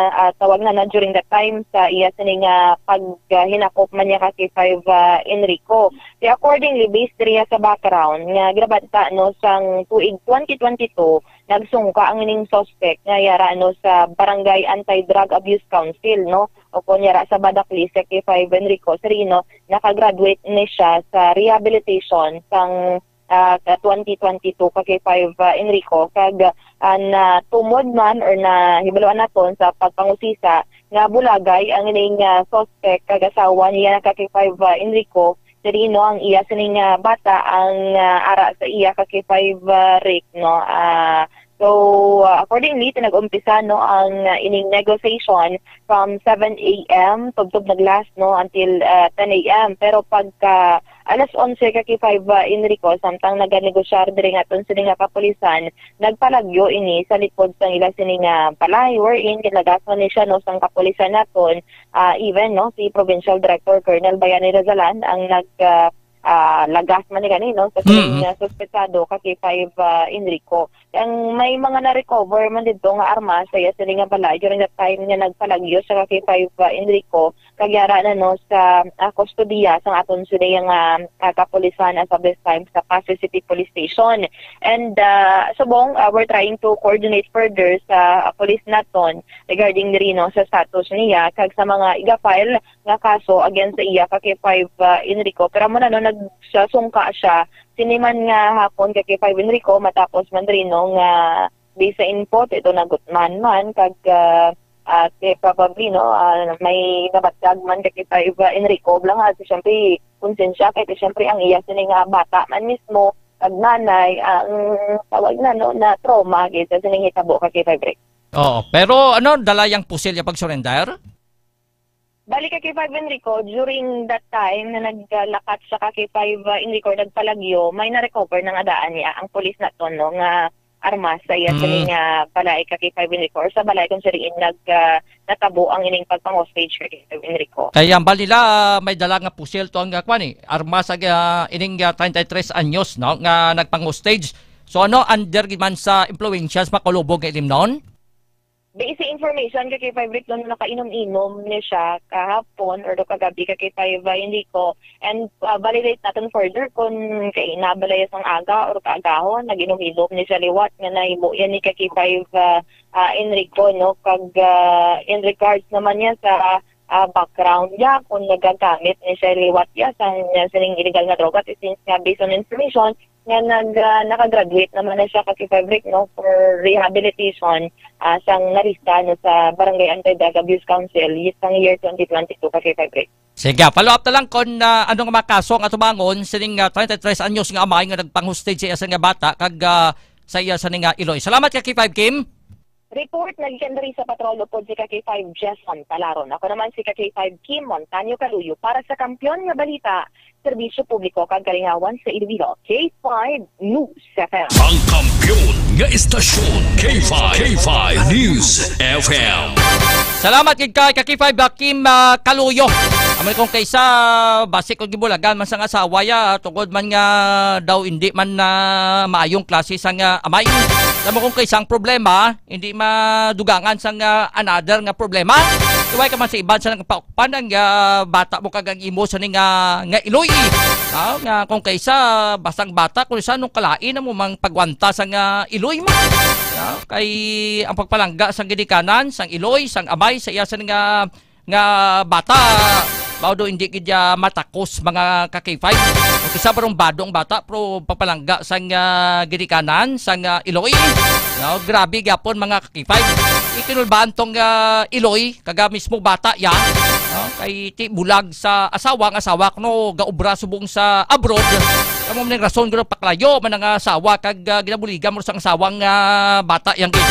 ah, tawag na, na during that time sa iya sini nga paghinakop man niya ka K five, ah, Enrico. Di accordingly, based diriya sa background nga ginabanta, no, sang tuig twenty twenty-two, nagsungka ang ining suspect nga yara, no, sa Barangay Anti-Drug Abuse Council, no, o kon yara sa Badaklis, ka K five Enrico, sirino, nakagraduate ni siya sa rehabilitation sang, ah, ka twenty twenty-two ka K five, ah, Enrico, kag, ah, natumod man or nahibaluan naton sa pagpangusisa nga bulagay ang ining, ah, suspect kag asawa niya ka K five, ah, Enrico, sirino ang iya sining, ah, bata ang, ah, ara sa iya ka K five, ah, Rick, no? Ah, so, ah, accordingly, tinag-umpisa, no, ang, ah, ining negotiation from seven a m tubtob nag-last, no, until, ah, ten a m. Pero pagka alas onse ka K five, ah, Enrico, samtang naganegosyar diri nga aton sini nga kapulisan, nagpalagyo ini sa likod sang ila sini nga balay, wherein ginagasman ni siya, no, sang kapulisan naton, ah, even, no, si Provincial Director Colonel Bayani Razalan ang nag, ah, ah, lagas man ni gani, no, sa sining, Mm. ah, suspetsado ka K five, ah, Enrico. Ang may mga na-recover man dito nga armas sa iya sini nga balay during that time nga nagpalagyo siya ka K five, ah, Enrico, kag yara na, no, sa, ah, kustodiya sang aton sini nga, ah, kapulisan as of this time sa Passi City Police Station. And, ah, subong, ah, we're trying to coordinate further sa, ah, police naton regarding diri, no, sa status niya kag sa mga iga-file nga kaso against sa iya ka K five, ah, Enrico. Pero amo na, no, nagsasungka siya sini man nga hapon ka K five Enrico, matapos man diri, no, nga based sa info, ito nagutman man kag, ah, ah, kay probably, no, ah, may nabatag man ka K five, ah, Enrico, bala nga, siyempre, konsensya, kay siyempre ang iya sini nga bata man mismo, kag nanay, ang tawag na, no, na trauma gid sa sining hitabo ka K five Rick. Oo, pero ano, dala yang pusil ya pag-surrender? Bali ka K five Enrico, during that time na naglakat siya ka K five, uh, Enrico, nagpalagyo, may na-recover na nga daan niya ang pulis naton, no, nga armas sa iya Mm. sini nga balay ka K five Enrico, or sa balay kung siriin nag, uh, natabo ang ining pagpang-hostage ka K five Enrico. Kaya ang bali nila, may dala nga pusil to ang, uh, kwan eh, armas sa, uh, ining, uh, treinta y tres anyos, no, nga nagpang-hostage. So ano, under gid man sa impluwensya sa makalubog nga ilimnon? Base sa information ka K five Rick, no, nakainom-inom ni siya kahapon or do kagabi ka K five, uh, Enrico. And, uh, validate natin further kung kay nabalay sang aga or kaagahon, nag-inom-inom ni siya liwat nga nahimo yan ni ka K five, uh, uh, Enrico, no? Kag, uh, in regards naman niya sa, uh, background niya, kung nagagamit ni siya liwat ya sa, sa sining illegal nga droga, since nga based on information, nga nag, ah, nakagraduate naman na siya ka K five Rick, no, for rehabilitation, ah, sang narista, no, sa Barangay Anti-Drug Abuse Council y-, sang year twenty twenty-two ka K five Rick. Sige, follow up na lang kung, ah, ano nga mga kaso ang atubangon sining, ah, treinta y tres anyos nga amay nga nagpang-hostage sa iya nga bata kag, ah, sa iya sa nga iloy. Salamat ka K five Kim. Report na gikan diri sa Patrol upod si ka K five Jason Talaron. Ako naman si ka K five Kim Montaño Caluyo para sa Kampiyon nga Balita, Serbisyo Publiko kag Kalingawan sa Iloilo, K five News F M. Ang kampiyon nga istasyon, K five, K five News F M. Salamat gid kay ka K five Kim, ah, Caluyo. Amay kung kaysa, basi kung gibulagan man sang asawa ya, tungod man nga daw hindi man na maayong klase sang, ah, amay. Alam mo kung kaysa ang problema, hindi madugangan sang, ah, another nga problema. Iway ka man sa iban sa nagpaukpan ang, ah, bata mo kag ang imo sa ning, ah, nga iloy. Ah, nga kung kaysa, basang bata, kung sa nung kalain mo mang pagwanta sang, ah, iloy mo. Ah, kay ang pagpalangga sang ginikanan, sang iloy, sang amay, sa iya sa nga nga bata, mao do hindi gid ya matakos, mga ka-K five. Kung kisa barong badong bata, pero papalangga sang, ah, ginikanan, sang, ah, iloy. No, grabe gyapon, mga ka-K five. Ikinulbaan tong, ah, iloy, kaga mismo bata ya. No, kay ti bulag sa asawa, ang asawa kuno gaobra subong sa abroad. Amo man ang rason guro paklayo man ang asawa kag, ah, ginabuligan mo sang asawang, ah, bata yang gid.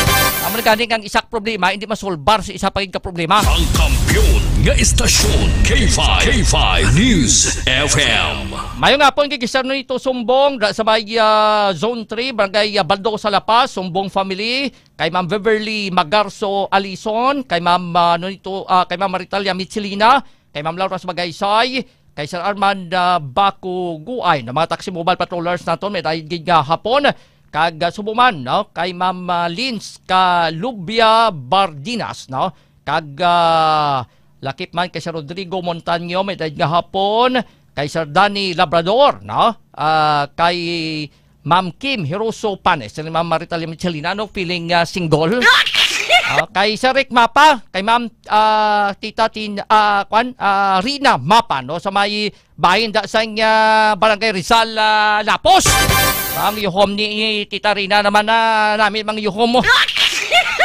Amo na gani nga ang isa ka problema hindi masolbar sa isa pa gid ka problema. Ang kampiyon nga istasyon, K five, K five News F M. Mayong hapon kay Gisar Nito Sumbong, da sa may, ah, Zone three, Barangay, ah, Baldo sa La Paz, Sumbong family, kay Ma'am Beverly Magarso Alison, kay Ma'am, ah, Nonito, ah, kay Ma'am Maritalia Michelina, kay Ma'am Laura sa Magaysay, kay Sir Armand, ah, Baco Guay, na mga taxi mobile patrollers naton, may dayeg gid nga hapon, kag, ah, subo man, no, kay Ma'am, ah, Lins Calubia Bardinas, no, kag, ah, lakip man kay Sir Rodrigo Montaño, may dayeg nga hapon, kay Sir Danny Labrador, no, ah, kay Ma'am Kim Hiroso Panes, ni Ma'am Marita Lim Chelina, no, feeling, ah, single. Ah, kay Sir Rick Mapa, kay Ma'am, ah, Tita Tin, ah, kwan, ah, Rina Mapa, no, sa may bahin da sang, ah, Barangay Rizal, ah, Lapos. Ang yuhom ni Tita Rina naman na namin mang yuhom mo.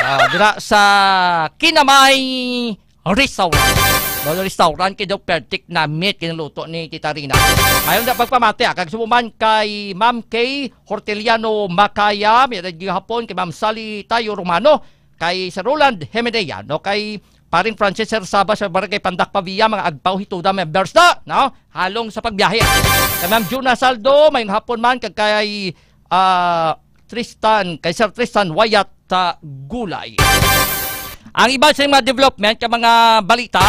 Ah, dira sa Kinamay Restaurant. No, restaurant kay daw perfect na meat kinaluto ni Tita Rina. Mayon na pagpamati, ah, kag subo man kay Ma'am Kay Horteliano Macaya, may gihapon kay Ma'am Sally Tayo Romano, kay Sir Roland Hemenea, no, kay Paring Francis Sir Saba sa Barangay Pandak Pavia, mga agpaw hituda members na, no? Halong sa pagbiyahe. Kay Ma'am Juna Saldo, mayong hapon man, kag kay, ah, Tristan, kay Sir Tristan Wayat, ah, Gulay. Ang iban sa mga development ka mga balita,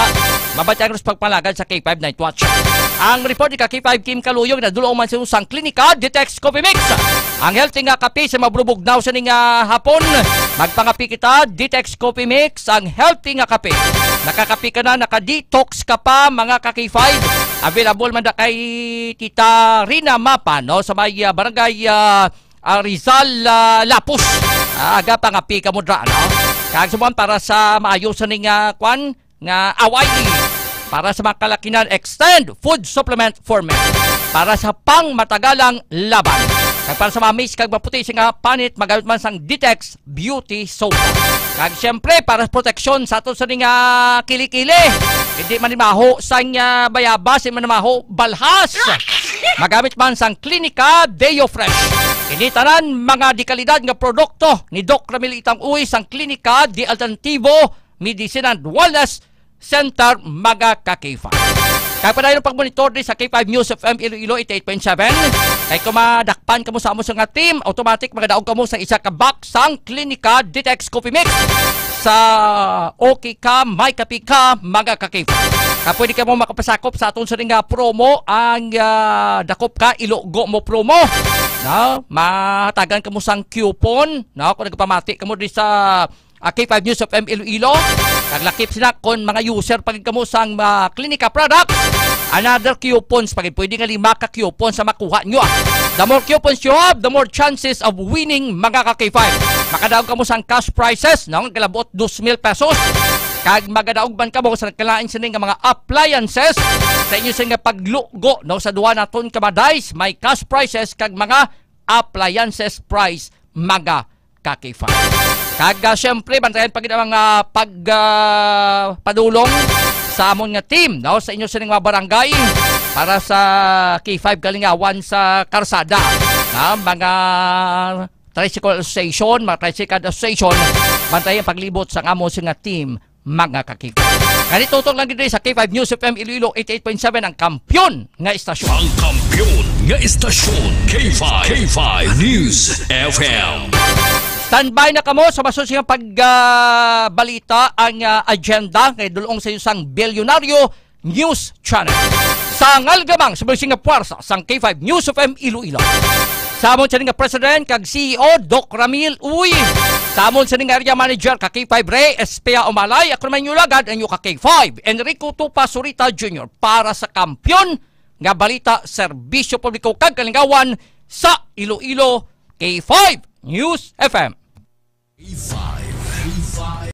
mabatian sa pagpalagad sa K five Night Watch. Ang report ni ka K five Kim Kaluyog na dulong man sa usang klinika, Ditex Coffee Mix. Ang healthy nga kape sa mabrubugnaw sa ning, ah, hapon. Magpangapi kita, Ditex Coffee Mix, ang healthy nga kape. Nakakape ka na, naka-detox ka pa, mga ka K five. Available man na kay Tita Rina Mapa, no, sa may, ah, barangay, ah, ah, Rizal, ah, Lapus. Ah, aga pangapi ka mo dra, no? Kag subuan para sa maayo sa ning, ah, kwan, nga away. Para sa mga kalakinan, extend food supplement for men. Para sa pangmatagalang laban. Kag para sa mamis kag maputi nga panit, magamit man sang Ditex Beauty Soap. Kag siyempre, para sa proteksyon sa ato sa ning, ah, kilikili. Hindi man maho sang, ah, bayabas, hindi man maho balhas. Magamit man sang Klinika Deo Fresh. Ini tanan mga dekalidad nga produkto ni Doc Ramil Itang Uy sang Klinika de Alternativo Medicine and Wellness Center, mga ka K five. Kag padayon ang pagmonitor di sa K five News F M Iloilo eighty-eight point seven. Kay kung madakpan kamo sa amo sa nga team, automatic magadaog kamo sa isa ka box sang Klinika Ditex Coffee Mix sa OK Ka, May Kape Ka, mga ka K five. Kag pwede kamo makapasakop sa aton sa nga promo, ang, ah, Dakop Ka, Ilogo Mo promo. No? Mahatagan kamo sang coupon, no? Kung nagpamati kamo di sa ah, K five News F M Iloilo. Naglakip sila kon mga user pa gid kamo sang, ah, Klinika products. Another coupons pa gid. Pwede nga lima ka coupons sa makuha nyo, ah. The more coupons you have, the more chances of winning, mga ka K five. Makadaog kamo sang cash prizes, no? Nga kalabot dos mil pesos. Kag magadaog man kamo sa nagkalain sini nga mga appliances sa inyo sa nga paglugo, no? Sa duha naton ka madice, may cash prizes kag mga appliances prize, mga ka K five. Kag, ah, siyempre, bantayan pa gid ang mga pag, ah, padulong sa amon nga team, no? Sa inyo sining mga barangay para sa K five Kalingawan sa Karsada. Na mga Tricycle Association, mga Tricycle Association, bantayan paglibot sa amon nga team, mga ka-K five. Ganito lang gid sa K five News F M Iloilo eighty-eight point seven, ang kampiyon nga istasyon. Ang kampiyon nga istasyon, K five, K five News F M. Standby na kamo sa masusing pag, ah, balita ang, ah, agenda kay dulong sa isang bilyonaryo News Channel. Sa ngalan gamang sa mga nga puwersa sang K five News F M Iloilo. Sa amon sini nga President kag C E O, Doc Ramil Uy. Sa amon sini nga Area Manager ka K five Ray Espea Umalay. Ako naman yung lagad, ang inyo ka K five, Enrico Tupa Surita Junior para sa Kampiyon nga Balita, Serbisyo Publiko kag Kalingawan sa Iloilo, K five News F M.